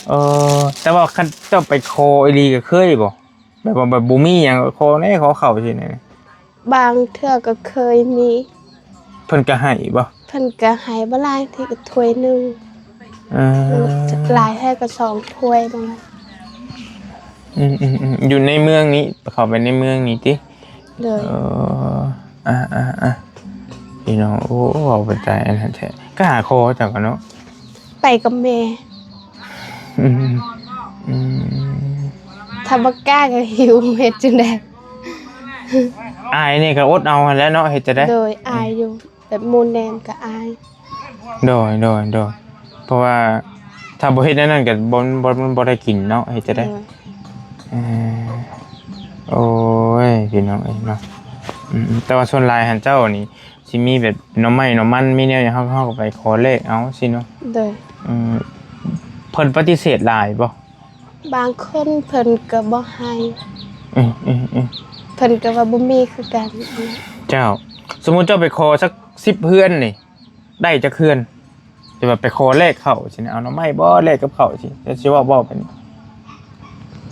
ເອີ ແຕ່ວ່າຄັນເຈົ້າໄປຂໍອີ່ຫຼີກໍເຄີຍບໍ່? ແບບວ່າແບບບໍ່ມີຫຍັງ ຂໍແດ່ ຂໍເຂົ້າຊີ້ນະ. ບາງເທື່ອກໍເຄີຍມີ. ເພິ່ນກໍໃຫ້ບໍ່? ເພິ່ນກໍໃຫ້ ບໍ່ຫຼາຍທີກໍຖ້ວຍໜຶ່ງ. ເອີ ຫຼາຍແທ້ກໍສອງຖ້ວຍບາງ. ອືມໆໆ ຢູ່ໃນເມືອງນີ້ ເຂົ້າໄປໃນເມືອງນີ້ຕິ? ໂດຍ ເອີ ອ່າໆໆ ພີ່ນ້ອງ ໂອ້ ເວົ້າໄປຕາຍອັນນັ້ນແທ້ ກະຫາຂໍເຈົ້າກໍເນາະ ໄປກັບແມ່ ອືມ ອືມ ຖ້າບໍ່ກ້າກໍຫິວ ເຮັດຈັ່ງໃດ? ອາຍນີ້ກໍອົດເອົາຫັ້ນແຫຼະເນາະ ເຮັດຈັ່ງໃດ? ໂດຍ ອາຍຢູ່ ແບບໝູ່ແນມກໍອາຍ. ໂດຍ ໂດຍ ໂດຍ ເພາະວ່າຖ້າບໍ່ເຮັດແນວນັ້ນກໍບໍ່ ບໍ່ ບໍ່ໄດ້ກິນເນາະ ເຮັດຈັ່ງໃດ? ໂດຍ ເອີ ໂອ້ຍ ພີ່ນ້ອງເອີຍເນາະ ອືມ ແຕ່ວ່າສ່ວນຫຼາຍຫັ້ນເຈົ້ານີ້ຊິມີແບບໜໍ່ໄມ້ໜໍ່ມັນ ມີແນວຫຍັງເຮົາ ເຮົາກໍໄປຂໍແລກເອົາຊີ້ເນາະ. ໂດຍ ອືມ ເພິ່ນປະຕິເສດຫຼາຍບໍ່? ບາງຄົນເພິ່ນກໍບໍ່ໃຫ້ ອືມໆໆ ເພິ່ນກໍວ່າບໍ່ມີຄືກັນ. ເຈົ້າ ສົມມຸດເຈົ້າໄປຂໍສັກສິບເຮືອນນີ້ ໄດ້ຈັກເຮືອນ? ແຕ່ວ່າໄປຂໍແລກເຂົ້າຊີ້ນະ ເອົາໜໍ່ໄມ້ບໍ່ ແລກກັບເຂົ້າຊີ້ ເຈົ້າຊິເວົ້າ ເວົ້າແບບນີ້.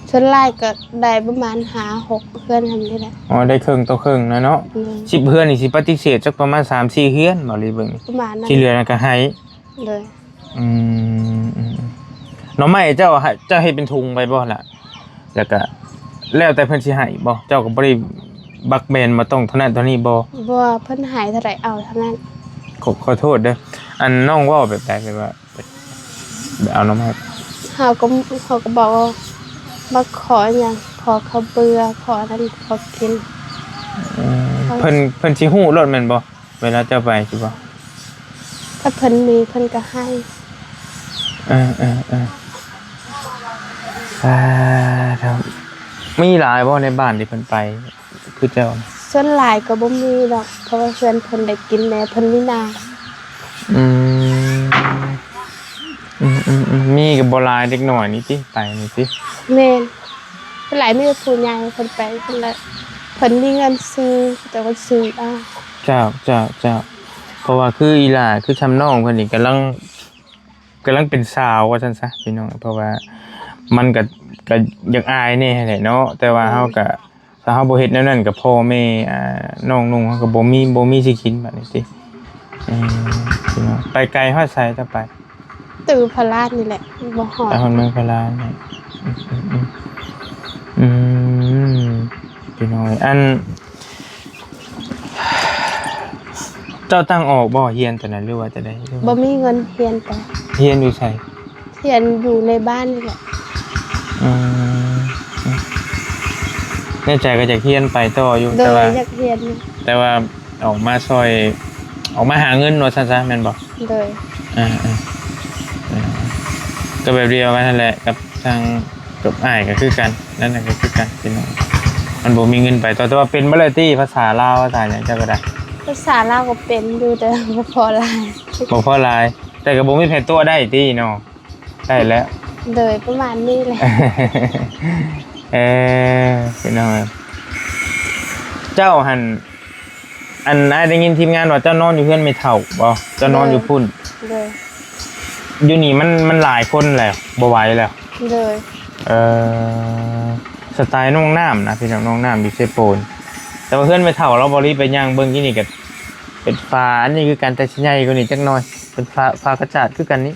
ສ່ວນຫຼາຍກໍໄດ້ປະມານຫ້າຫົກເຮືອນຫັ້ນນີ້ແຫຼະ. ອໍ ໄດ້ເຄິ່ງຕໍ່ເຄິ່ງນະເນາະ. ອືມ ສິບເຮືອນນີ້ຊິປະຕິເສດຈັກປະມານສາມສີ່ເຮືອນບໍ ຫຼືເບິ່ງ ປະມານນັ້ນ ທີ່ເຫຼືອນັ້ນກໍໃຫ້. ໂດຍ ອືມ ອືມ ໜໍ່ໄມ້ເຈົ້າ ເຈົ້າເຮັດເປັນທຸງໄວ້ບໍ່ລະ? ແລ້ວກະແລ້ວແຕ່ເພິ່ນຊິໃຫ້ບໍ່? ເຈົ້າກໍບໍ່ໄດ້ບັກແບນວ່າຕ້ອງເທົ່ານັ້ນເທົ່ານີ້ບໍ່? ບໍ່ ເພິ່ນໃຫ້ເທົ່າໃດເອົາເທົ່ານັ້ນ. ຂໍ ຂໍໂທດເດີ ອັນນ້ອງເວົ້າແບບໃດ? ແບບວ່າ ແບບເອົານຳໃຫ້ ເຮົາກໍ ເຮົາກໍບອກວ່າ ມາຂໍຫຍັງ ຂໍເຂົ້າເບືອ ຂໍອັນນັ້ນ ຂໍກິນ. ອືມ ເພິ່ນ ເພິ່ນຊິຮູ້ໂລດແມ່ນບໍ່? ເວລາເຈົ້າໄປຊິບໍ່? ຖ້າເພິ່ນມີເພິ່ນກໍໃຫ້. ເອີໆໆ ສາທຸ ມີຫຼາຍບໍ່ໃນບ້ານທີ່ເພິ່ນໄປ ຄືເຈົ້າ? ສ່ວນຫຼາຍກໍບໍ່ມີດອກ ເພາະວ່າເຮືອນເພິ່ນໄດ້ກິນແດ່ ເພິ່ນມີນາ. ອືມ ອືມໆໆ ມີກໍບໍ່ຫຼາຍ ເດັກນ້ອຍນີ້ຕິ ໄປນີ້ຕິ? ແມ່ນ ສ່ວນຫຼາຍມີແຕ່ຜູ້ໃຫຍ່ເພິ່ນໄປ ເພິ່ນລະ ເພິ່ນມີເງິນຊື້ ເຂົາເຈົ້າກໍຊື້ເອົາ. ເຈົ້າ ເຈົ້າ ເຈົ້າ ເພາະວ່າຄືອີ່ຫຼ້າ ຄືຊ່ຳນ້ອງເພິ່ນນີ້ກຳລັງ ກຳລັງເປັນສາວວ່າຊັ້ນຊະພີ່ນ້ອງ ເພາະວ່າມັນກະ ກະຢາກອາຍແດ່ຫັ້ນແຫຼະເນາະ ແຕ່ວ່າເຮົາກະ ຖ້າເຮົາບໍ່ເຮັດແນວນັ້ນ ກະພໍ່ແມ່ ອ່າ ນ້ອງນຸ່ງເຮົາກະບໍ່ມີ ບໍ່ມີຊິກິນບາດນີ້ຕິ. ເອີ ພີ່ນ້ອງ ໄປໄກຮອດໃສເຈົ້າໄປ? ຕື່ພະລາດນີ້ແຫຼະ ບໍ່ຮອດ ໄປຮອດເມືອງພະລາດ. ອືມ ອືມ ອືມ ພີ່ນ້ອງເອີຍ ອັນ ເຈົ້າຕັ້ງອອກບໍ່ ຮຽນຕອນນັ້ນ ຫຼືວ່າຈັ່ງໃດ? ບໍ່ມີເງິນຮຽນຕໍ່. ຮຽນຢູ່ໃສ? ຮຽນຢູ່ໃນບ້ານນີ້ແຫຼະ. ອືມ ໃນໃຈກໍຢາກຮຽນໄປຕໍ່ຢູ່ ໂດຍ ແຕ່ວ່າ ຢາກຮຽນຢູ່ ແຕ່ວ່າອອກມາຊ່ອຍ ອອກມາຫາເງິນວ່າຊັ້ນຊະ ແມ່ນບໍ່? ໂດຍ ເອີໆ ກໍແບບດຽວກັນຫັ້ນແຫຼະ ກັບທາງ ກັບອ້າຍກໍຄືກັນ ນັ້ນນະກໍຄືກັນພີ່ນ້ອງ ມັນບໍ່ມີເງິນໄປຕໍ່. ແຕ່ວ່າເປັນເບິດແລ້ວຕິ ພາສາລາວ ພາສາຫຍັງເຈົ້າກໍໄດ້? ພາສາລາວກໍເປັນຢູ່ ແຕ່ບໍ່ພໍຫຼາຍ. ບໍ່ພໍຫຼາຍ ແຕ່ກໍບໍ່ມີໃຜຕົວະໄດ້ຕິເນາະ? ໄດ້ແລ້ວ ໂດຍ ປະມານນີ້ແຫຼະ. ເອີ ພີ່ນ້ອງ ເຈົ້າຫັ້ນ ອັນ ອ້າຍໄດ້ຍິນທີມງານວ່າເຈົ້ານອນຢູ່ເຮືອນແມ່ເຖົ້າບໍ? ເຈົ້ານອນຢູ່ພຸ້ນ. ໂດຍ ຢູ່ນີ້ມັນ ມັນຫຼາຍຄົນແລ້ວ ບໍ່ໄຫວແລ້ວ. ໂດຍ ເອີ ສະໄຕລ໌ນ້ອງນ້ຳນະ ພີ່ນ້ອງ ນ້ອງນ້ຳຢູ່ເຊໂປນ ແຕ່ວ່າເຮືອນແມ່ເຖົ້າລາວບໍ່ລີໄປຍ່າງເບິ່ງຢູ່ນີ້ກໍເປັນຝາ ອັນນີ້ຄືກັນ ແຕ່ຊິໃຫຍ່ກວ່ານີ້ຈັກໜ່ອຍ ເປັນຝາ ຝາກະຈາດຄືກັນນີ້.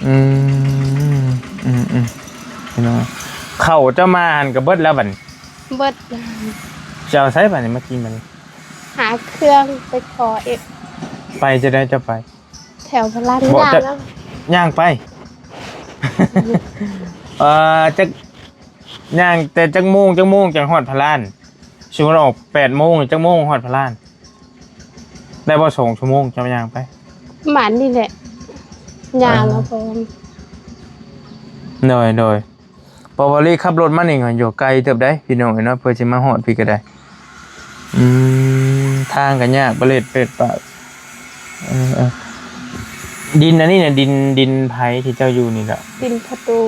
ອືມ ອືມໆ ພີ່ນ້ອງ ເຂົ້າເຈົ້າມາຫັ້ນກໍເບິດແລ້ວບັດນີ້? ເບິດ. ຈະເອົາໃສບັດນີ້ ມາກິນບັດນີ້? ຫາເຄື່ອງໄປຂໍອີກ. ໄປຈັ່ງໃດເຈົ້າໄປ? ແຖວພະລານ ຍ່າງເອົາ ຍ່າງໄປ. ເອີ ຈັກ ຍ່າງແຕ່ຈັກໂມງ ຈັກໂມງຈັ່ງຮອດພະລານ? ສົມມຸດອອກແປດໂມງ ຈັກໂມງຮອດພະລານ? ໄດ້ບໍ່ ສອງຊົ່ວໂມງເຈົ້າຍ່າງໄປ? ປະມານນີ້ແຫຼະ ຍ່າງເອົາ. ເອີ ເພາະວ່າ ໂດຍໆ ເພາະວ່າລີຂັບລົດມານີ້ກໍຢູ່ໄກເຕີບໃດ໋ ພີ່ນ້ອງເອີຍເນາະ ເພື່ອຊິມາຮອດພີ້ກໍໄດ້. ອືມ ທາງກໍຍາກປະເລັດເປັດປະ. ເອີໆ ດິນອັນນີ້ນະ ດິນ ດິນໃຜທີ່ເຈົ້າຢູ່ນີ້ລະ? ດິນພໍ່ຕູ້.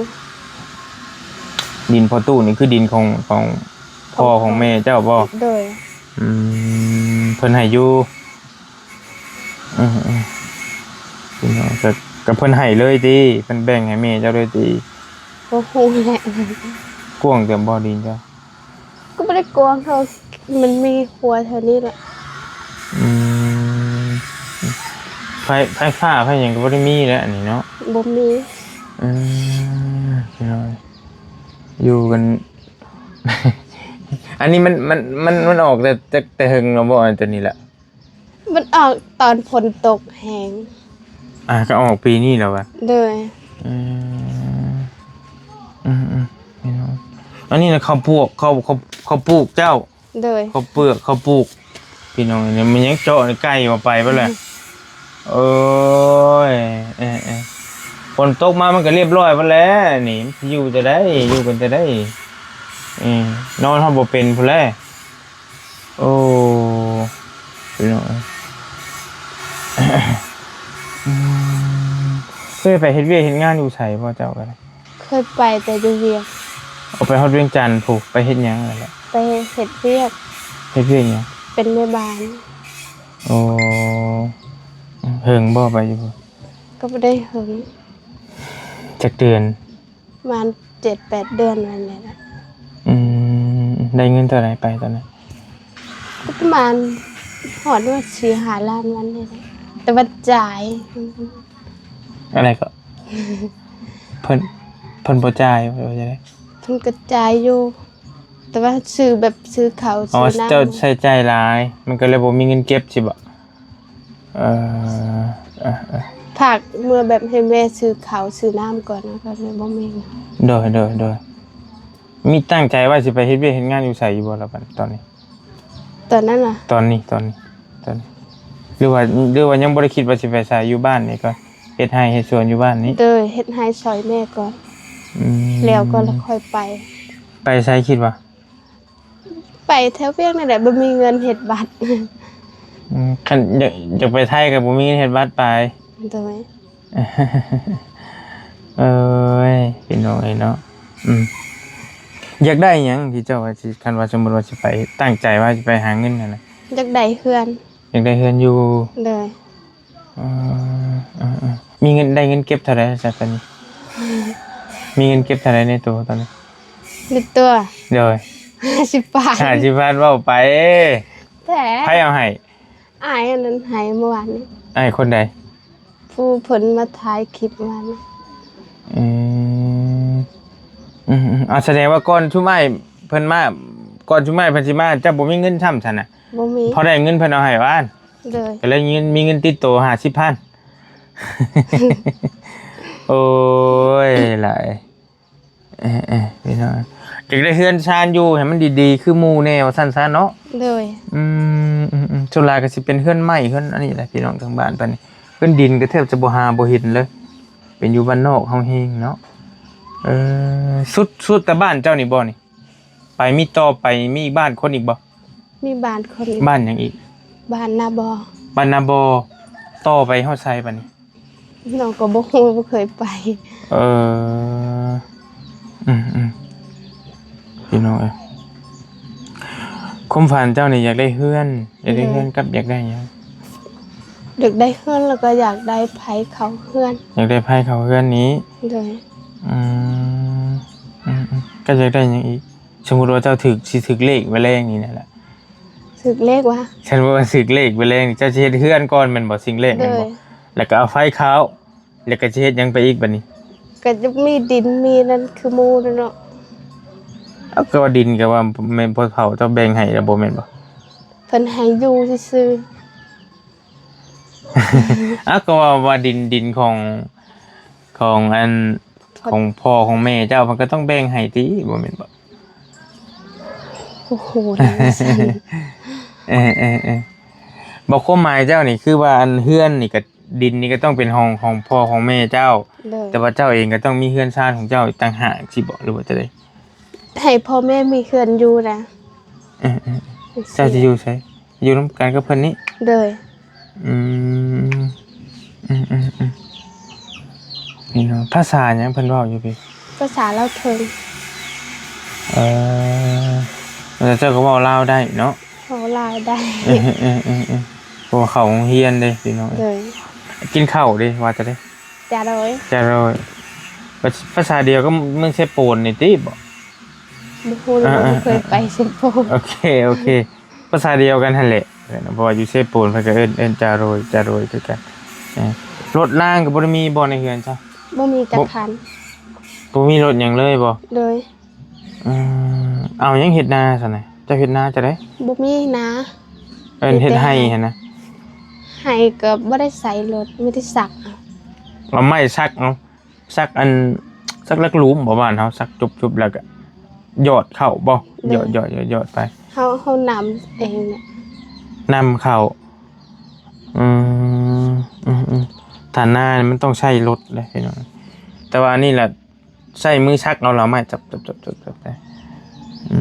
ດິນພໍ່ຕູ້ນີ້ຄືດິນຂອງ ຂອງພໍ່ຂອງແມ່ເຈົ້າບໍ? ໂດຍ. ອືມ ເພິ່ນໃຫ້ຢູ່. ເອີໆ ພີ່ນ້ອງ ກໍ ກໍເພິ່ນໃຫ້ເລີຍຕິ? ເພິ່ນແບ່ງໃຫ້ແມ່ເຈົ້າເລີຍຕິ? ບໍ່ຮູ້ແຫຼະ. ກວ້າງເຕີບບໍ່ດິນເຈົ້າ? ກໍບໍ່ໄດ້ກວ້າງເທົ່າ ມັນມີຮົ້ວແຖວນີ້ແຫຼະ. ອືມ ໄຟ ໄຟຟ້າໄຟຫຍັງກໍບໍ່ໄດ້ມີແຫຼະອັນນີ້ເນາະ? ບໍ່ມີ. ເອີ ພີ່ນ້ອງ ຢູ່ກັນ ອັນນີ້ມັນ ມັນ ມັນ ມັນອອກແຕ່ ແຕ່ ແຕ່ເຫິງແລ້ວບໍ່ ອັນຕົວນີ້ລະ? ມັນອອກຕອນຝົນຕົກແຮງ. ອ່າ ກໍອອກປີນີ້ແລ້ວວະ? ໂດຍ. ອືມ ອືມໆ ແມ່ນບໍ່? ອັນນີ້ນະ ເຂົ້າປວກ ເຂົ້າ ເຂົ້າ ເຂົ້າປູກເຈົ້າ? ໂດຍ. ເຂົ້າເປືອກ ເຂົ້າປູກ ພີ່ນ້ອງເອີຍ ມັນຍັງເຈາະໃນໄກ່ວ່າໄປເບິດແຫຼະ. ອືມ ໂອ້ຍ ເອີໆ ຝົນຕົກມາມັນກໍລຽບຮ້ອຍເບິດແຫຼະນີ້ ມັນຊິຢູ່ແຕ່ໃດ ຢູ່ກັນແຕ່ໃດ ເອີ ນອນເຮົາບໍ່ເປັນພຸ້ນແຫຼະ. ໂອ້ ພີ່ນ້ອງເອີຍ ອືມ ເຄີຍໄປເຮັດວຽກເຮັດງານຢູ່ໃສບໍ່ເຈົ້າກໍໄດ້? ເຄີຍໄປແຕ່ຢູ່ວຽງ. ເອົາ ໄປຮອດວຽງຈັນພຸ້ນ ໄປເຮັດຫຍັງນັ້ນແຫຼະ? ໄປເຮັດວຽກ. ເຮັດວຽກຫຍັງ? ເປັນແມ່ບ້ານ. ໂອ້ ເຫິງບໍ່ໄປຢູ່ພຸ້ນ? ກໍບໍ່ໄດ້ເຫິງ. ຈັກເດືອນ? ປະມານເຈັດແປດເດືອນນັ້ນແຫຼະ. ອືມ ໄດ້ເງິນເທົ່າໃດໄປຕອນນັ້ນ? ກໍປະມານຮອດວ່າສີ່ຫ້າລ້ານວັນນີ້ແຫຼະ ແຕ່ວ່າຈ່າຍ. ອັນໃດກໍ? ເພິ່ນ ເພິ່ນບໍ່ຈ່າຍ ວ່າຈັ່ງໃດ? ເພິ່ນກໍຈ່າຍຢູ່ ແຕ່ວ່າຊື້ແບບຊື້ເຂົ້າ ອໍ ຊື້ນ້ຳ. ເຈົ້າໃຊ້ຈ່າຍຫຼາຍ ມັນກໍເລີຍບໍ່ມີເງິນເກັບຊີ້ບໍ? ເອີ ເອີ ເອີ ພາກເມືອແບບໃຫ້ແມ່ຊື້ເຂົ້າຊື້ນ້ຳກ່ອນ ແລ້ວກໍເລີຍບໍ່ມີເງິນ. ໂດຍ ໂດຍ ໂດຍ. ມີຕັ້ງໃຈວ່າຊິໄປເຮັດວຽກເຮັດງານຢູ່ໃສຢູ່ບໍ່ລະບັດຕອນນີ້? ຕອນນັ້ນນະ? ຕອນນີ້ ຕອນນີ້ ຕອນນີ້ ຫຼືວ່າ ຫຼືວ່າຍັງບໍ່ໄດ້ຄິດວ່າຊິໄປໃສ? ຢູ່ບ້ານນີ້ກໍເຮັດໄຮ່ເຮັດສວນຢູ່ບ້ານນີ້? ໂດຍ ເຮັດໄຮ່ຊ່ອຍແມ່ກ່ອນ. ອືມ ແລ້ວກໍລະຄ່ອຍໄປ. ໄປໃສຄິດວ່າ? ໄປແຖວວຽງນີ້ແຫຼະ ບໍ່ມີເງິນເຮັດບັດ. ອືມ ຄັນຢາກ ຢາກໄປໄທກໍບໍ່ມີເງິນເຮັດບັດໄປ. ໂດຍ. ເອີຍ ພີ່ນ້ອງເອີຍເນາະ ອືມ ຢາກໄດ້ຫຍັງທີ່ເຈົ້າວ່າຊິ ຄັນວ່າສົມມຸດວ່າຊິໄປ ຕັ້ງໃຈວ່າຊິໄປຫາເງິນຫັ້ນນະ? ຢາກໄດ້ເຮືອນ. ຢາກໄດ້ເຮືອນຢູ່. ໂດຍ. ເອີ ເອີ ເອີ ມີເງິນ ໄດ້ເງິນເກັບເທົ່າໃດຊະຕອນນີ້? ມີເງິນເກັບເທົ່າໃດໃນໂຕຕອນນີ້? ໃນໂຕ? ໂດຍ. ຫ້າສິບພັນ. ຫ້າສິບພັນ ເວົ້າໄປ. ແທ້? ໃຜເອົາໃຫ້? ອ້າຍອັນນັ້ນໃຫ້ເມື່ອວານນີ້. ອ້າຍຄົນໃດ? ຜູ້ເພິ່ນມາຖ່າຍຄລິບວານນີ້. ອືມ ອືມ ອືມ ເອົາ ສະແດງວ່າກ່ອນຊຸມອ້າຍເພິ່ນມາ ກ່ອນຊຸມອ້າຍເພິ່ນຊິມາ ເຈົ້າບໍ່ມີເງິນຊ້ຳຊັ້ນນະ? ບໍ່ມີ. ພໍໄດ້ເງິນເພິ່ນເອົາໃຫ້ວານ? ໂດຍ. ກໍເລີຍມີເງິນ ມີເງິນຕິດໂຕຫ້າສິບພັນ. ໂອ້ຍ ຫຼາຍ. ເອີໆ ພີ່ນ້ອງ ຢາກໄດ້ເຮືອນຊານຢູ່ໃຫ້ມັນດີໆ ຄືໝູ່ແດ່ວ່າຊັ້ນຊະເນາະ. ໂດຍ. ອືມ ອືມໆ ສ່ວນຫຼາຍກໍຊິເປັນເຮືອນໄມ້ ເຮືອນອັນນີ້ແຫຼະ ພີ່ນ້ອງ ທາງບ້ານປານນີ້ ເຮືອນດິນກໍແທບຈະບໍ່ຫາບໍ່ເຫັນເລີຍ ເປັນຢູ່ບ້ານນອກເຮົາແຮງເນາະ. ເອີ ສຸດ ສຸດແຕ່ບ້ານເຈົ້ານີ້ບໍ່ນີ້? ໄປມີຕໍ່ໄປ ມີບ້ານຄົນອີກບໍ່? ມີບ້ານຄົນອີກ. ບ້ານຫຍັງອີກ? ບ້ານນາບໍ່. ບ້ານນາບໍ່ ຕໍ່ໄປຮອດໃສບາດນີ້? ນ້ອງກໍບໍ່ຮູ້ ບໍ່ເຄີຍໄປ. ເອີ ອືມໆ ພີ່ນ້ອງເອີຍ ຄວາມຝັນເຈົ້ານີ້ຢາກໄດ້ເຮືອນ ຢາກໄດ້ເຮືອນກັບຢາກໄດ້ຫຍັງ? ຢາກໄດ້ເຮືອນ ແລ້ວກໍຢາກໄດ້ໄຟເຂົ້າເຮືອນ. ຢາກໄດ້ໄຟເຂົ້າເຮືອນນີ້? ໂດຍ. ອືມ ອືມໆ ກໍຢາກໄດ້ຫຍັງອີກ? ສົມມຸດວ່າເຈົ້າຖືກ ຊິຖືກເລກແມະແລງນີ້ນະລະ ຖືກເລກວະ? ຄັນວ່າຖືກເລກແມະແລງນີ້ ເຈົ້າຊິເຮັດເຮືອນກ່ອນແມ່ນບໍ່? ສິ່ງແລກແມ່ນບໍ່? ໂດຍ. ແລ້ວກໍເອົາໄຟເຂົ້າ ແລ້ວກໍຊິເຮັດຫຍັງໄປອີກບາດນີ້? ກໍຈະມີດິນມີນັ້ນຄືໝູ່ນັ້ນເນາະ. ເອົາ ກໍວ່າດິນກໍວ່າແມ່ນພໍ່ເຖົ້າເຈົ້າແບ່ງໃຫ້ແລ້ວບໍ່ແມ່ນບໍ່? ເພິ່ນໃຫ້ຢູ່ຊື່ໆ. ເອົາ ກໍວ່າ ວ່າດິນ ດິນຂອງ ຂອງອັນ ຂອງພໍ່ຂອງແມ່ເຈົ້າ ເພິ່ນກໍຕ້ອງແບ່ງໃຫ້ຕິ ບໍ່ແມ່ນບໍ່? ໂອ້ໂຫ ເອີໆໆໆ ບໍ່ ຄວາມໝາຍເຈົ້ານີ້ຄືວ່າ ອັນເຮືອນນີ້ກໍ ດິນນີ້ກໍຕ້ອງເປັນຂອງ ຂອງພໍ່ຂອງແມ່ເຈົ້າ. ໂດຍ. ແຕ່ວ່າເຈົ້າເອງກໍຕ້ອງມີເຮືອນຊານຂອງເຈົ້າອີກຕ່າງຫາກ ຊິບໍ່ ຫຼືວ່າຈັ່ງໃດ? ໃຫ້ພໍ່ແມ່ມີເຮືອນຢູ່ນະ. ເອີໆ ເຈົ້າຊິຢູ່ໃສ? ຢູ່ນຳກັນກັບເພິ່ນນີ້? ໂດຍ. ອືມ ອືມໆໆ ພີ່ນ້ອງ ພາສາຫຍັງເພິ່ນເວົ້າຢູ່ພີ້? ພາສາລາວເທິງ. ເອີ ແລ້ວເຈົ້າກໍເວົ້າລາວໄດ້ເນາະ? ເວົ້າລາວໄດ້. ເອີໆໆ ເພາະວ່າເຂົ້າໂຮງຮຽນເດ້ພີ່ນ້ອງ. ໂດຍ. ກິນເຂົ້າເດ້ ວ່າຈັ່ງໃດ? ຈາໂດຍ ຈາໂດຍ. ພາສາດຽວກັບເມືອງເຊໂປນນີ້ຕິບໍ? ບໍ່ຮູ້ ເອີໆໆ ບໍ່ເຄີຍໄປເຊໂປນ. ໂອເຄ ໂອເຄ. ພາສາດຽວກັນຫັ້ນແຫຼະ ເພາະວ່າຢູ່ເຊໂປນເພິ່ນກໍເອີ້ນ ເອີ້ນຈາໂຣຍ ຈາໂຣຍຄືກັນ. ເອີ ລົດລາງກໍບໍ່ໄດ້ມີບໍ່ໃນເຮືອນເຈົ້າ? ບໍ່ມີຈັກຄັນ. ບໍ່ ບໍ່ມີລົດຫຍັງເລີຍບໍ່? ໂດຍ. ອືມ ເອົາຫຍັງເຮັດນາຊັ້ນນະ? ເຈົ້າເຮັດນາຈັ່ງໃດ? ບໍ່ມີນາ ເອີ້ນເຮັດໄຮ່ຫັ້ນນະ. ໄຮ່ກໍບໍ່ໄດ້ໃສ່ລົດ ມີແຕ່ສັກເອົາ. ເອົາໄມ້ສັກເອົາ. ສັກອັນ ສັກຫຼັກຫຼຸມບໍ່ ບ້ານເຮົາສັກຈຸບໆ ແລ້ວກໍຢອດເຂົ້າບໍ່? ໂດຍ ຢອດໆໆໆໄປ. ເຮົາ ເຮົານຳເອງແຫຼະ ນຳເຂົ້າ. ອືມ ອືມໆ ຖ້ານາມັນຕ້ອງໃຊ້ລົດເດ້ພີ່ນ້ອງ ແຕ່ວ່າອັນນີ້ລະໃຊ້ມືສັກເອົາ ແລ້ວເອົາໄມ້ຈັບໆໆໄປ. ອື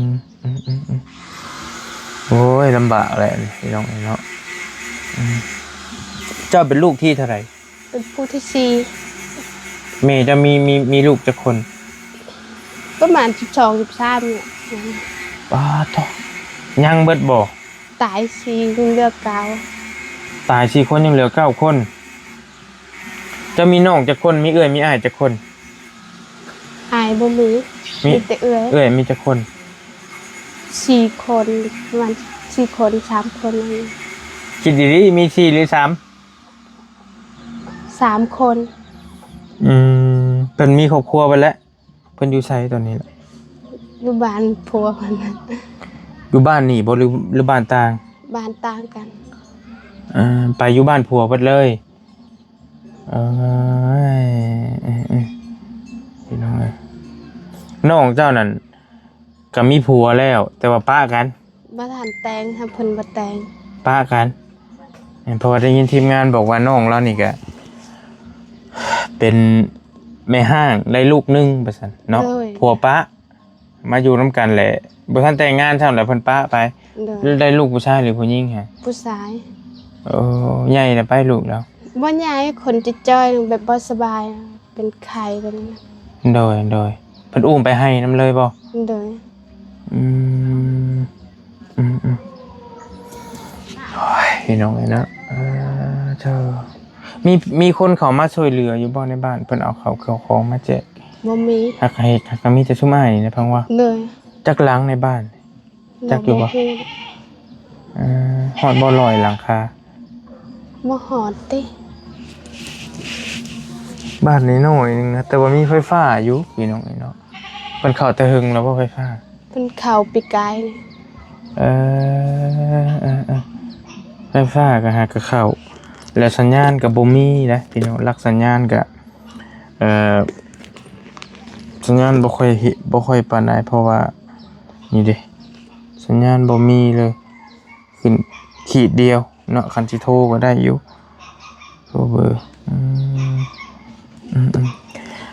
ມ ອືມໆໆ ໂອ້ຍ ລຳບາກແຫຼະພີ່ນ້ອງເອີຍເນາະ. ອືມ ເຈົ້າເປັນລູກທີເທົ່າໃດ? ເປັນຜູ້ທີສີ່. ແມ່ເຈົ້າມີ ມີ ມີລູກຈັກຄົນ? ປະມານສິບສອງ ສິບສາມນີ້ແຫຼະ. ປາດໂທ້ ຍັງເບິດບໍ່? ຕາຍສີ່ ຍັງເຫຼືອເກົ້າ. ຕາຍສີ່ຄົນ ຍັງເຫຼືອເກົ້າຄົນ. ເຈົ້າມີນ້ອງຈັກຄົນ? ມີເອື້ອຍມີອ້າຍຈັກຄົນ? ອ້າຍບໍ່ມີ ມີ ມີແຕ່ເອື້ອຍ. ເອື້ອຍມີຈັກຄົນ? ສີ່ຄົນ ປະມານສີ່ຄົນ ສາມຄົນ. ຄິດດີໆ ມີສີ່ຫຼືສາມ? ສາມຄົນ. ອືມ ເພິ່ນມີຄອບຄົວເບິດແລ້ວ? ເພິ່ນຢູ່ໃສຕອນນີ້ລະ? ຢູ່ບ້ານຜົວເພິ່ນ. ຢູ່ບ້ານນີ້ບໍ່ ຫຼື ຫຼືບ້ານຕ່າງ? ບ້ານຕ່າງກັນ. ເອີ ໄປຢູ່ບ້ານຜົວເບິດເລີຍ. ເອີຍ ເອີ ເອີ ພີ່ນ້ອງເອີຍ ນ້ອງເຈົ້ານັ້ນກໍມີຜົວແລ້ວ ແຕ່ວ່າປະກັນ. ບໍ່ທັນແຕ່ງ ຖ້າເພິ່ນບໍ່ແຕ່ງ ປະກັນ. ເພາະວ່າໄດ້ຍິນທີມງານບອກວ່ານ້ອງລາວນີ້ກະເປັນແມ່ຮ້າງໄດ້ລູກໜຶ່ງວ່າຊັ້ນເນາະ. ໂດຍ ຜົວປະ ມາຢູ່ນຳກັນແຫຼະ ບໍ່ທັນແຕ່ງງານຊ້ຳ ແລ້ວເພິ່ນປະໄປ. ໂດຍ ໄດ້ລູກຜູ້ຊາຍຫຼືຜູ້ຍິງຫະ? ຜູ້ຊາຍ. ໂອ້ ໃຫຍ່ແລ້ວໄປລູກລາວ? ບໍ່ໃຫຍ່ ຄົນຈ່ອຍໆ ແບບບໍ່ສະບາຍ ເປັນໄຂ້ແບບນີ້. ໂດຍ ໂດຍ ເພິ່ນອຸ້ມໄປໄຮ່ນຳເລີຍບໍ່? ໂດຍ. ອືມ ອືມໆ ໂອ້ຍ ພີ່ນ້ອງເອີຍເນາະ ເອີ ເຈົ້າ ມີ ມີຄົນເຂົ້າມາຊ່ວຍເຫຼືອຢູ່ບໍ່ໃນບ້ານ? ເພິ່ນເອົາເຂົ້າເຂົ້າຂອງມາແຈກ? ບໍ່ມີ. ຫາກເຮັດ ຫາກກໍມີແຕ່ຊຸມອ້າຍນີ້ແຫຼະ ພັງວ່າ. ໂດຍ. ຈັກຫຼັງໃນບ້ານ? ຈັກຢູ່ບໍ່? ບໍ່ຮູ້. ເອີ ຮອດບໍ່ຮ້ອຍຫຼັງຄາ? ບໍ່ຮອດຕິ. ບ້ານນ້ອຍໆໜຶ່ງນະ ແຕ່ວ່າມີໄຟຟ້າຢູ່ ພີ່ນ້ອງເອີຍເນາະ. ເພິ່ນເຂົ້າແຕ່ເຫິງແລ້ວບໍ່ໄຟຟ້າ? ເພິ່ນເຂົ້າປີກາຍນີ້. ເອີ ເອີ ເອີ ໄຟຟ້າກໍຫາກະເຂົ້າ ແລ້ວສັນຍານກໍບໍ່ມີນະພີ່ນ້ອງ ຫຼັກສັນຍານກໍ ເອີ ສັນຍານບໍ່ຄ່ອຍເຫັນ ບໍ່ຄ່ອຍປານໃດ ເພາະວ່າ ນີ້ເດ້ ສັນຍານບໍ່ມີເລີຍ. ຂຶ້ນຂີດດຽວເນາະ ຄັນຊິໂທກໍໄດ້ຢູ່ ໂທເບີ. ອືມ ອືມ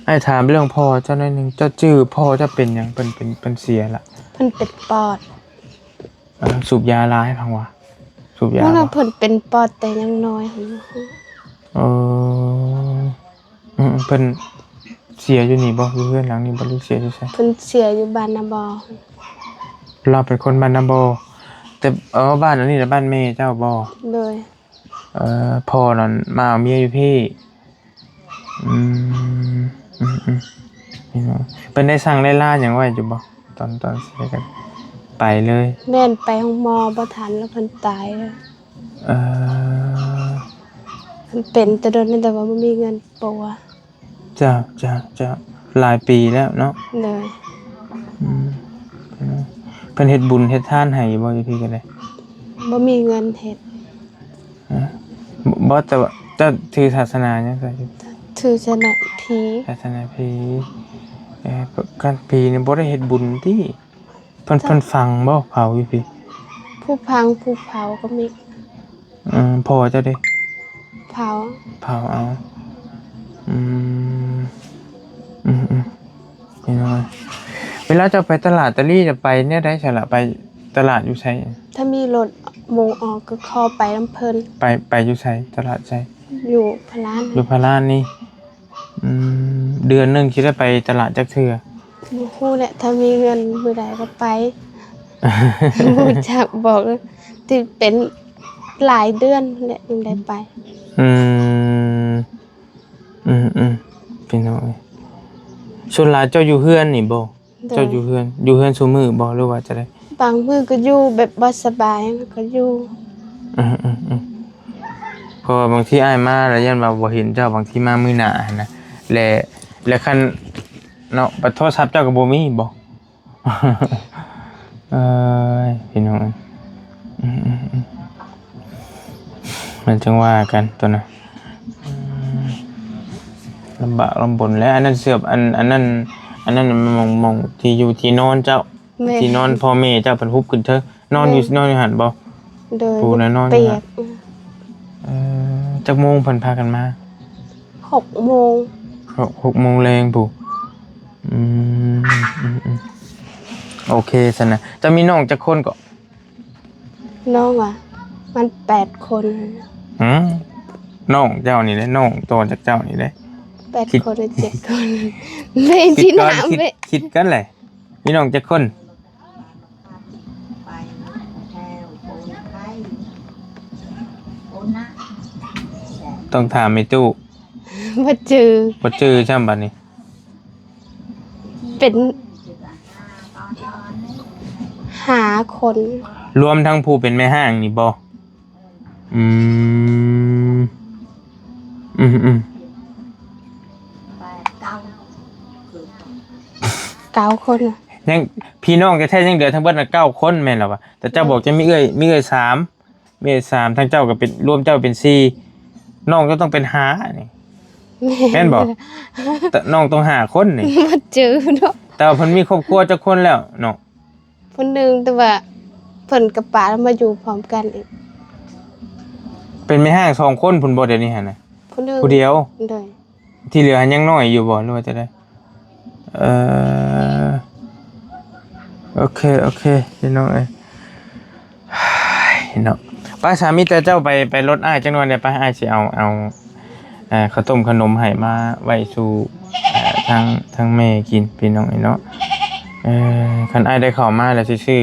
ໆ ອ້າຍຖາມເລື່ອງພໍ່ເຈົ້າໜ້ອຍໜຶ່ງ ເຈົ້າຈື່ພໍ່ເຈົ້າເປັນຫຍັງ? ເພິ່ນເປັນ ເພິ່ນເສຍລະ? ເພິ່ນເປັນປອດ. ເອີ ສູບຢາຫຼາຍ ພັງວ່າ ສູບຢາ. ເພິ່ນເປັນປອດແຕ່ຍັງນ້ອຍ. ເອີ ອືມ ເພິ່ນເສຍຢູ່ນີ້ບໍ່? ຢູ່ເຮືອນຫຼັງນີ້ບໍ່ ຫຼືເສຍຢູ່ໃສ? ເພິ່ນເສຍຢູ່ບ້ານນາບໍ່. ລາວເປັນຄົນບ້ານນາບໍ່? ແຕ່ ເອີ ບ້ານອັນນີ້ລະ ບ້ານແມ່ເຈົ້າບໍ່? ໂດຍ. ເອີ ພໍ່ນັ້ນມາເອົາເມຍຢູ່ພີ້. ອືມ ອືມໆ ເພິ່ນໄດ້ສັ່ງໄດ້ລາຫຍັງໄວ້ຢູ່ບໍ່? ຕອນ ຕອນເສຍກັນ ໄປເລີຍ? ແມ່ນ ໄປໂຮງໝໍບໍ່ທັນ ແລ້ວເພິ່ນຕາຍ. ເອີ ເພິ່ນເປັນແຕ່ດົນແລ້ວ ແຕ່ວ່າບໍ່ມີເງິນປົວ. ເຈົ້າ ເຈົ້າ ເຈົ້າ ຫຼາຍປີແລ້ວເນາະ. ໂດຍ. ອືມ ເພິ່ນເຮັດບຸນເຮັດທານໃຫ້ຢູ່ບໍ່? ຢູ່ພີ້ກໍໄດ້ ບໍ່ມີເງິນເຮັດ. ຮະ? ບໍ່ ແຕ່ວ່າເຈົ້າຖືສາສະໜາຫຍັງ? ຖືສາສະໜາຜີ. ສາສະໜາຜີ. ເອີ ການຜີນີ້ບໍ່ໄດ້ເຮັດບຸນຕິ? ເພິ່ນ ເພິ່ນຝັງບໍ່? ເຜົາຢູ່ພີ້? ຜູ້ຝັງ ຜູ້ເຜົາກໍມີ. ອືມ ພໍ່ເຈົ້າເດ? ເຜົາ. ເຜົາເອົາ. ອືມ ອືມໆ ເວລາເຈົ້າໄປຕະຫຼາດຕະລີ ຈະໄປແນວໃດຊັ້ນລະ? ໄປຕະຫຼາດຢູ່ໃສ? ຖ້າມີລົດໝູ່ອອກ ກໍຂໍໄປນຳເພິ່ນ. ໄປ ໄປຢູ່ໃສ? ຕະຫຼາດໃສ? ຢູ່ພະລານ. ຢູ່ພະລານນີ້. ອືມ ເດືອນໜຶ່ງຊິໄດ້ໄປຕະຫຼາດຈັກເທື່ອ? ບໍ່ຮູ້ແຫຼະ ຖ້າມີເງິນມື້ໃດກໍໄປ. ບໍ່ຈັກບອກ ຊິເປັນຫຼາຍເດືອນແຫຼະ ຈຶ່ງໄດ້ໄປ. ອືມ ອືມໆ ພີ່ນ້ອງເອີຍ ສ່ວນຫຼາຍເຈົ້າຢູ່ເຮືອນນີ້ບໍ່? ໂດຍ. ເຈົ້າຢູ່ເຮືອນ ຢູ່ເຮືອນຊຸມື້ບໍ່ ຫຼືວ່າຈັ່ງໃດ? ບາງມື້ກໍຢູ່ແບບບໍ່ສະບາຍກໍຢູ່. ອືມໆໆ ເພາະວ່າບາງທີອ້າຍມາແລ້ວຢ້ານວ່າບໍ່ເຫັນເຈົ້າ ບາງທີມາມື້ໜ້າຫັ້ນນະ ແລະ ແລະ ຄັນ ເນາະ ບັດໂທລະສັບເຈົ້າກໍບໍ່ມີບໍ? ເອີຍ ພີ່ນ້ອງເອີຍ ອືມໆໆ ມັນຈັ່ງວ່າກັນຕົວນະ ອືມ ລຳບາກລຳບົນແຫຼະ. ອັນນັ້ນເສືອບ ອັນ ອັນນັ້ນ ອັນນັ້ນໝ່ອງ ໝ່ອງທີ່ຢູ່ທີ່ນອນເຈົ້າ ແມ່ນ ທີ່ນອນພໍ່ແມ່ເຈົ້າເພິ່ນຮຸບຂຶ້ນເທີ ນອນຢູ່ ແມ່ນ ນອນຢູ່ຫັ້ນບໍ? ໂດຍ ຜູ້ນະນອນຢູ່ຫັ້ນ ປຽກ ອືມ ເອີ ຈັກໂມງເພິ່ນພາກັນມາ? ຫົກໂມງ ຫົກ ຫົກໂມງແລງພຸ້ນ ອືມ ອືມໆ ໂອເຄຊັ້ນນະ. ເຈົ້າມີນ້ອງຈັກຄົນເກາະ? ນ້ອງຫວາ? ມັນແປດຄົນ. ຫື? ນ້ອງເຈົ້ານີ້ເດ້ ນ້ອງຕໍ່ຈາກເຈົ້ານີ້ເດ້ ແປດຄົນ ເຈັດຄົນ ແມ່ນ ຄິດກ່ອນ ຄິດ ຄິດກັນແຫຼະ ມີນ້ອງຈັກຄົນ? ຕ້ອງຖາມແມ່ຕູ້ ບໍ່ຈື່ ບໍ່ຈື່ຊ້ຳບັດນີ້ ເປັນຫ້າຄົນ ລວມທັງຜູ້ເປັນແມ່ຮ້າງນີ້ບໍ່? ອືມ ອືມໆ ເກົ້າຄົນ ຍັງ ພີ່ນ້ອງແທ້ໆ ຍັງເຫຼືອທັງເບິດນະເກົ້າຄົນແມ່ນລະວະ? ແຕ່ເຈົ້າບອກຈະມີເອື້ອຍ ມີເອື້ອຍສາມ ມີເອື້ອຍສາມ ທັງເຈົ້າກໍເປັນ ລວມເຈົ້າເປັນສີ່ ນ້ອງເຈົ້າຕ້ອງເປັນຫ້ານີ້ ແມ່ນບໍ່? ແມ່ນ ແຕ່ນ້ອງຕ້ອງຫ້າຄົນນີ້ ບໍ່ຈື່ເນາະ ແຕ່ວ່າເພິ່ນມີຄອບຄົວຈັກຄົນແລ້ວເນາະ? ຜູ້ໜຶ່ງ ແຕ່ວ່າເພິ່ນກັບປ້າມາຢູ່ພ້ອມກັນອີກ ເປັນແມ່ຮ້າງສອງຄົນພຸ້ນບໍ່ ດຽວນີ້ຫັ້ນນະ? ຜູ້ໜຶ່ງ ຜູ້ດຽວ ໂດຍ ທີ່ເຫຼືອຫັ້ນຍັງນ້ອຍຢູ່ບໍ່ ຫຼືວ່າຈັ່ງໃດ? ເອີ ໂອເຄ ໂອເຄ ພີ່ນ້ອງເອີຍ ເນາະ ໄປສາ ມີແຕ່ເຈົ້າໄປ ໄປລົດອ້າຍຈັກໜ່ອຍເດ້ ໄປ ອ້າຍຊິເອົາ ເອົາ ເອີ ເຂົ້າຕົ້ມຂະໜົມໃຫ້ມາໄວ້ສູ່ ເອີ ທາງ ທາງແມ່ກິນ ພີ່ນ້ອງເອີຍເນາະ ເອີ ຄັນອ້າຍໄດ້ເຂົ້າມາແລ້ວຊິຊື້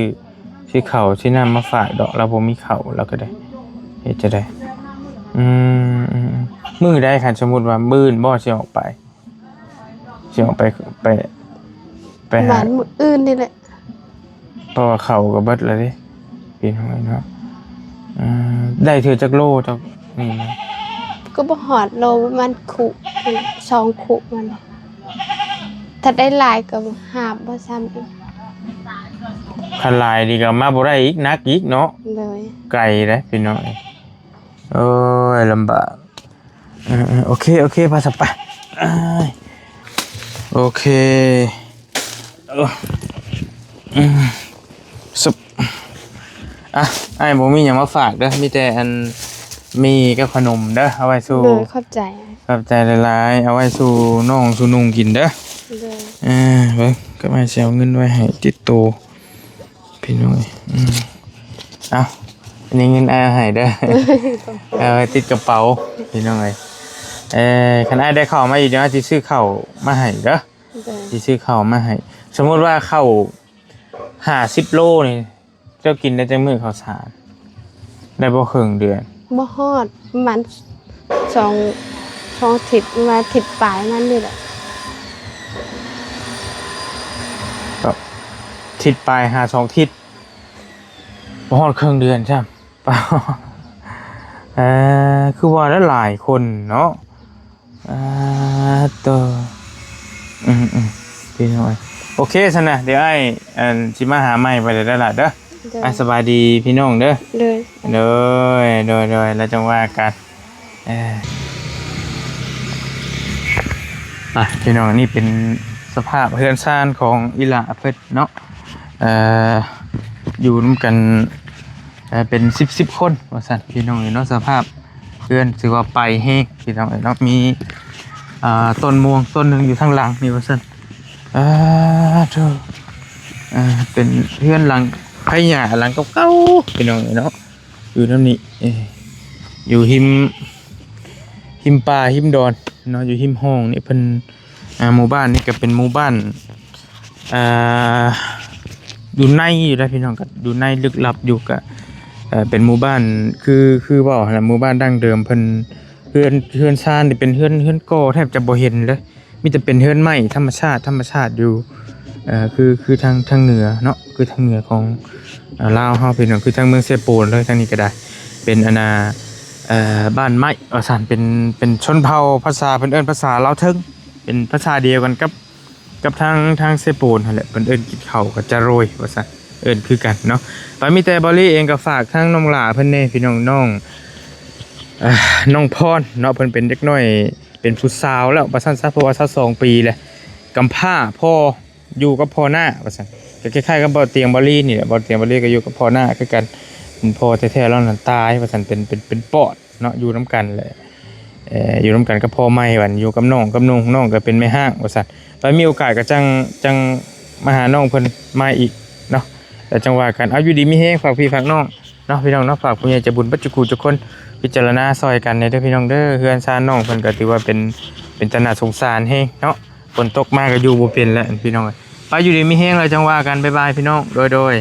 ຊື້ເຂົ້າຊື້ນ້ຳມາຝາກດອກ ລາວບໍ່ມີເຂົ້າ ລາວກໍໄດ້ ເຮັດຈັ່ງໃດ? ອືມ ອືມ ອືມ ມື້ໃດ ຄັນສົມມຸດວ່າມື້ອື່ນບໍ່ ຊິອອກໄປ ຊິອອກໄປ ໄປ ໄປຫາ ປະມານມື້ອື່ນນີ້ແຫຼະ ເພາະວ່າເຂົ້າກໍເບິດແລ້ວເດ້ ພີ່ນ້ອງເນາະ ເອີ ໄດ້ເທື່ອຈັກໂລ ເຈົ້ານີ້ນະ? ກໍບໍ່ຮອດໂລ ປະມານຄຸ ສອງຄຸມັນ ຖ້າໄດ້ຫຼາຍກໍຫາບບໍ່ຊ້ຳອີກ ຄັນຫຼາຍນີ້ກໍມາບໍ່ໄດ້ອີກ ໜັກອີກເນາະ ໂດຍ ໄກເດ້ ພີ່ນ້ອງເອີຍ ໂອ້ຍ ລຳບາກ ເອີໆ ໂອເຄ ໂອເຄ ໄປຊະ ໄປ ໂອເຄ ເອີ ອືມ ຊຶບ ອ່ະ ອ້າຍບໍ່ມີຫຍັງມາຝາກເດີ ມີແຕ່ອັນ ໝີ່ກັບຂະໜົມເດີ ເອົາໄວ້ສູ່ ໂດຍ ຂອບໃຈ ຂອບໃຈຫຼາຍໆ ເອົາໄວ້ສູ່ນ້ອງສູ່ນຸ່ງກິນເດີ ໂດຍ ເອີ ເບິ່ງ ກໍມາຊິເອົາເງິນໄວ້ໃຫ້ຕິດໂຕ ພີ່ນ້ອງເອີຍ ອືມ ເອົາ ອັນນີ້ເງິນອ້າຍເອົາໃຫ້ເດີ ເອົາໄວ້ຕິດກະເປົາ ພີ່ນ້ອງເອີຍ ເອີ ຄັນອ້າຍໄດ້ເຂົ້າມາອີກ ດຽວອ້າຍຊິຊື້ເຂົ້າມາໃຫ້ເດີ ໂດຍ ຊິຊື້ເຂົ້າມາໃຫ້ ສົມມຸດວ່າເຂົ້າຫ້າສິບໂລນີ້ ເຈົ້າກິນໄດ້ຈັກມື້ເຂົ້າສານ? ໄດ້ບໍ່ເຄິ່ງເດືອນ? ບໍ່ຮອດ ປະມານສອງ ສອງອາທິດ ປະມານອາທິດປາຍມັນນີ້ແຫຼະ ອາທິດປາຍຫາສອງອາທິດ ບໍ່ຮອດເຄິ່ງເດືອນຊ້ຳ ເອີ ຄືວ່າຫຼາຍຄົນເນາະ ອ່າ ໂຕ ອືມໆ ພີ່ນ້ອງເອີຍ ໂອເຄຊັ້ນນະ ດຽວອ້າຍ ອັນ ຊິມາຫາໃໝ່ໄປເດີຫຼະເດີ ໂດຍ ອ້າຍສະບາຍດີພີ່ນ້ອງເດີ ໂດຍ ໂດຍ ໂດຍ ໂດຍ ແລ້ວຈັ່ງວ່າກັນ ເອີ ອ່ະ ພີ່ນ້ອງ ອັນນີ້ເປັນສະພາບເຮືອນຊານຂອງອີ່ຫຼ້າເພິ່ນເນາະ ເອີ ຢູ່ນຳກັນ ເອີ ເປັນສິບສິບຄົນວ່າຊັ້ນ ພີ່ນ້ອງເອີຍເນາະ ສະພາບເຮືອນຖືວ່າໄປແຮງ ພີ່ນ້ອງເອີຍເນາະ ມີ ອ່າ ຕົ້ນມ່ວງຕົ້ນໜຶ່ງຢູ່ທາງຫຼັງນີ້ວ່າຊັ້ນ ອ່າ ໂທ້ ອ່າ ເປັນເຮືອນຫຼັງໄມ້ຫຍ້າຫຼັງເກົ່າໆ ພີ່ນ້ອງເອີຍເນາະ ຢູ່ນຳນີ້ ເອີ ຢູ່ຮິມ ຮິມປ່າ ຮິມດອນເນາະ ຢູ່ຮິມຮ່ອງນີ້ ເພິ່ນ ອ່າ ໝູ່ບ້ານນີ້ກໍເປັນໝູ່ບ້ານ ອ່າ ຢູ່ໃນຢູ່ໄດ໋ພີ່ນ້ອງ ກໍຢູ່ໃນລຶກລັບຢູ່ ກໍ ເອີ ເປັນໝູ່ບ້ານ ຄື ຄືເວົ້າຫັ້ນລະ ໝູ່ບ້ານດັ້ງເດີມເພິ່ນ ເຮືອນ ເຮືອນຊານນີ້ເປັນເຮືອນ ເຮືອນກໍ່ແທບຈະບໍ່ເຫັນເລີຍ ມີແຕ່ເປັນເຮືອນໄມ້ທຳມະຊາດ ທຳມະຊາດຢູ່ ເອີ ຄື ຄືທາງ ທາງເໜືອເນາະ ຄືທາງເໜືອຂອງ ເອີ ລາວເຮົາ ພີ່ນ້ອງ ຄືທາງເມືອງເຊໂປນເລີຍ ທາງນີ້ກໍໄດ້ ເປັນອັນນ່າ ເອີ ບ້ານໄມ້ວ່າຊັ້ນ ເປັນ ເປັນຊົນເຜົ່າ ພາສາເພິ່ນເອີ້ນພາສາລາວເທິງ ເປັນພາສາດຽວກັນກັບ ກັບທາງ ທາງເຊໂປນຫັ້ນແຫຼະ ເພິ່ນເອີ້ນກິນເຂົ້າກໍຈະໂຣຍວ່າຊັ້ນ ເອີ້ນຄືກັນເນາະ. ກໍມີແຕ່ເບົາລີເອງກໍຝາກທາງນ້ອງຫຼ້າເພິ່ນແດ່ ພີ່ນ້ອງ ນ້ອງ ເອີ ນ້ອງພອນເນາະ ເພິ່ນເປັນເດັກນ້ອຍ ເປັນຜູ້ສາວແລ້ວວ່າຊັ້ນຊະ ເພາະວ່າຊາວສອງປີແລ້ວ ກຳພ້າ ພໍ່ຢູ່ກັບພໍ່ນ້າວ່າຊັ້ນ ກໍຄ້າຍໆກັບເບົາຕຽງເບົາລີນີ້ແຫຼະ. ເບົາຕຽງເບົາລີກໍຢູ່ກັບພໍ່ນ້າຄືກັນ ເປັນພໍ່ແທ້ໆລາວນັ້ນຕາຍວ່າຊັ້ນ ເປັນ ເປັນ ເປັນປອດເນາະ ຢູ່ນຳກັນແຫຼະ ເອີ ຢູ່ນຳກັນກັບພໍ່ໃໝ່ ບັດຢູ່ກັບນ້ອງກັບນຸ່ງ ນ້ອງກໍເປັນແມ່ຮ້າງວ່າຊັ້ນ. ກໍມີໂອກາດກໍຈັ່ງ ຈັ່ງມາຫານ້ອງເພິ່ນໃໝ່ອີກເນາະ ແລ້ວຈັ່ງວ່າກັນ. ເອົາ ຢູ່ດີມີແຮງ ຝາກພີ່ຝາກນ້ອງເນາະ ພີ່ນ້ອງເນາະ ຝາກຜູ້ໃຫຍ່ໃຈບຸນເບິດຈຸຄູ່ຈຸກຄົນ ພິຈາລະນາຊ່ອຍກັນແດ່ເດີ ພີ່ນ້ອງເດີ. ເຮືອນຊານນ້ອງເພິ່ນກໍຖືວ່າເປັນ ເປັນຕາໜ້າສົງສານແຮງເນາະ ຝົນຕົກມາກໍຢູ່ບໍ່ເປັນແລ້ວ ພີ່ນ້ອງເອີຍ. ໄປ ຢູ່ດີມີແຮງ ແລ້ວຈັ່ງວ່າກັນ ບາຍບາຍ ພີ່ນ້ອງ ໂດຍ ໂດຍ.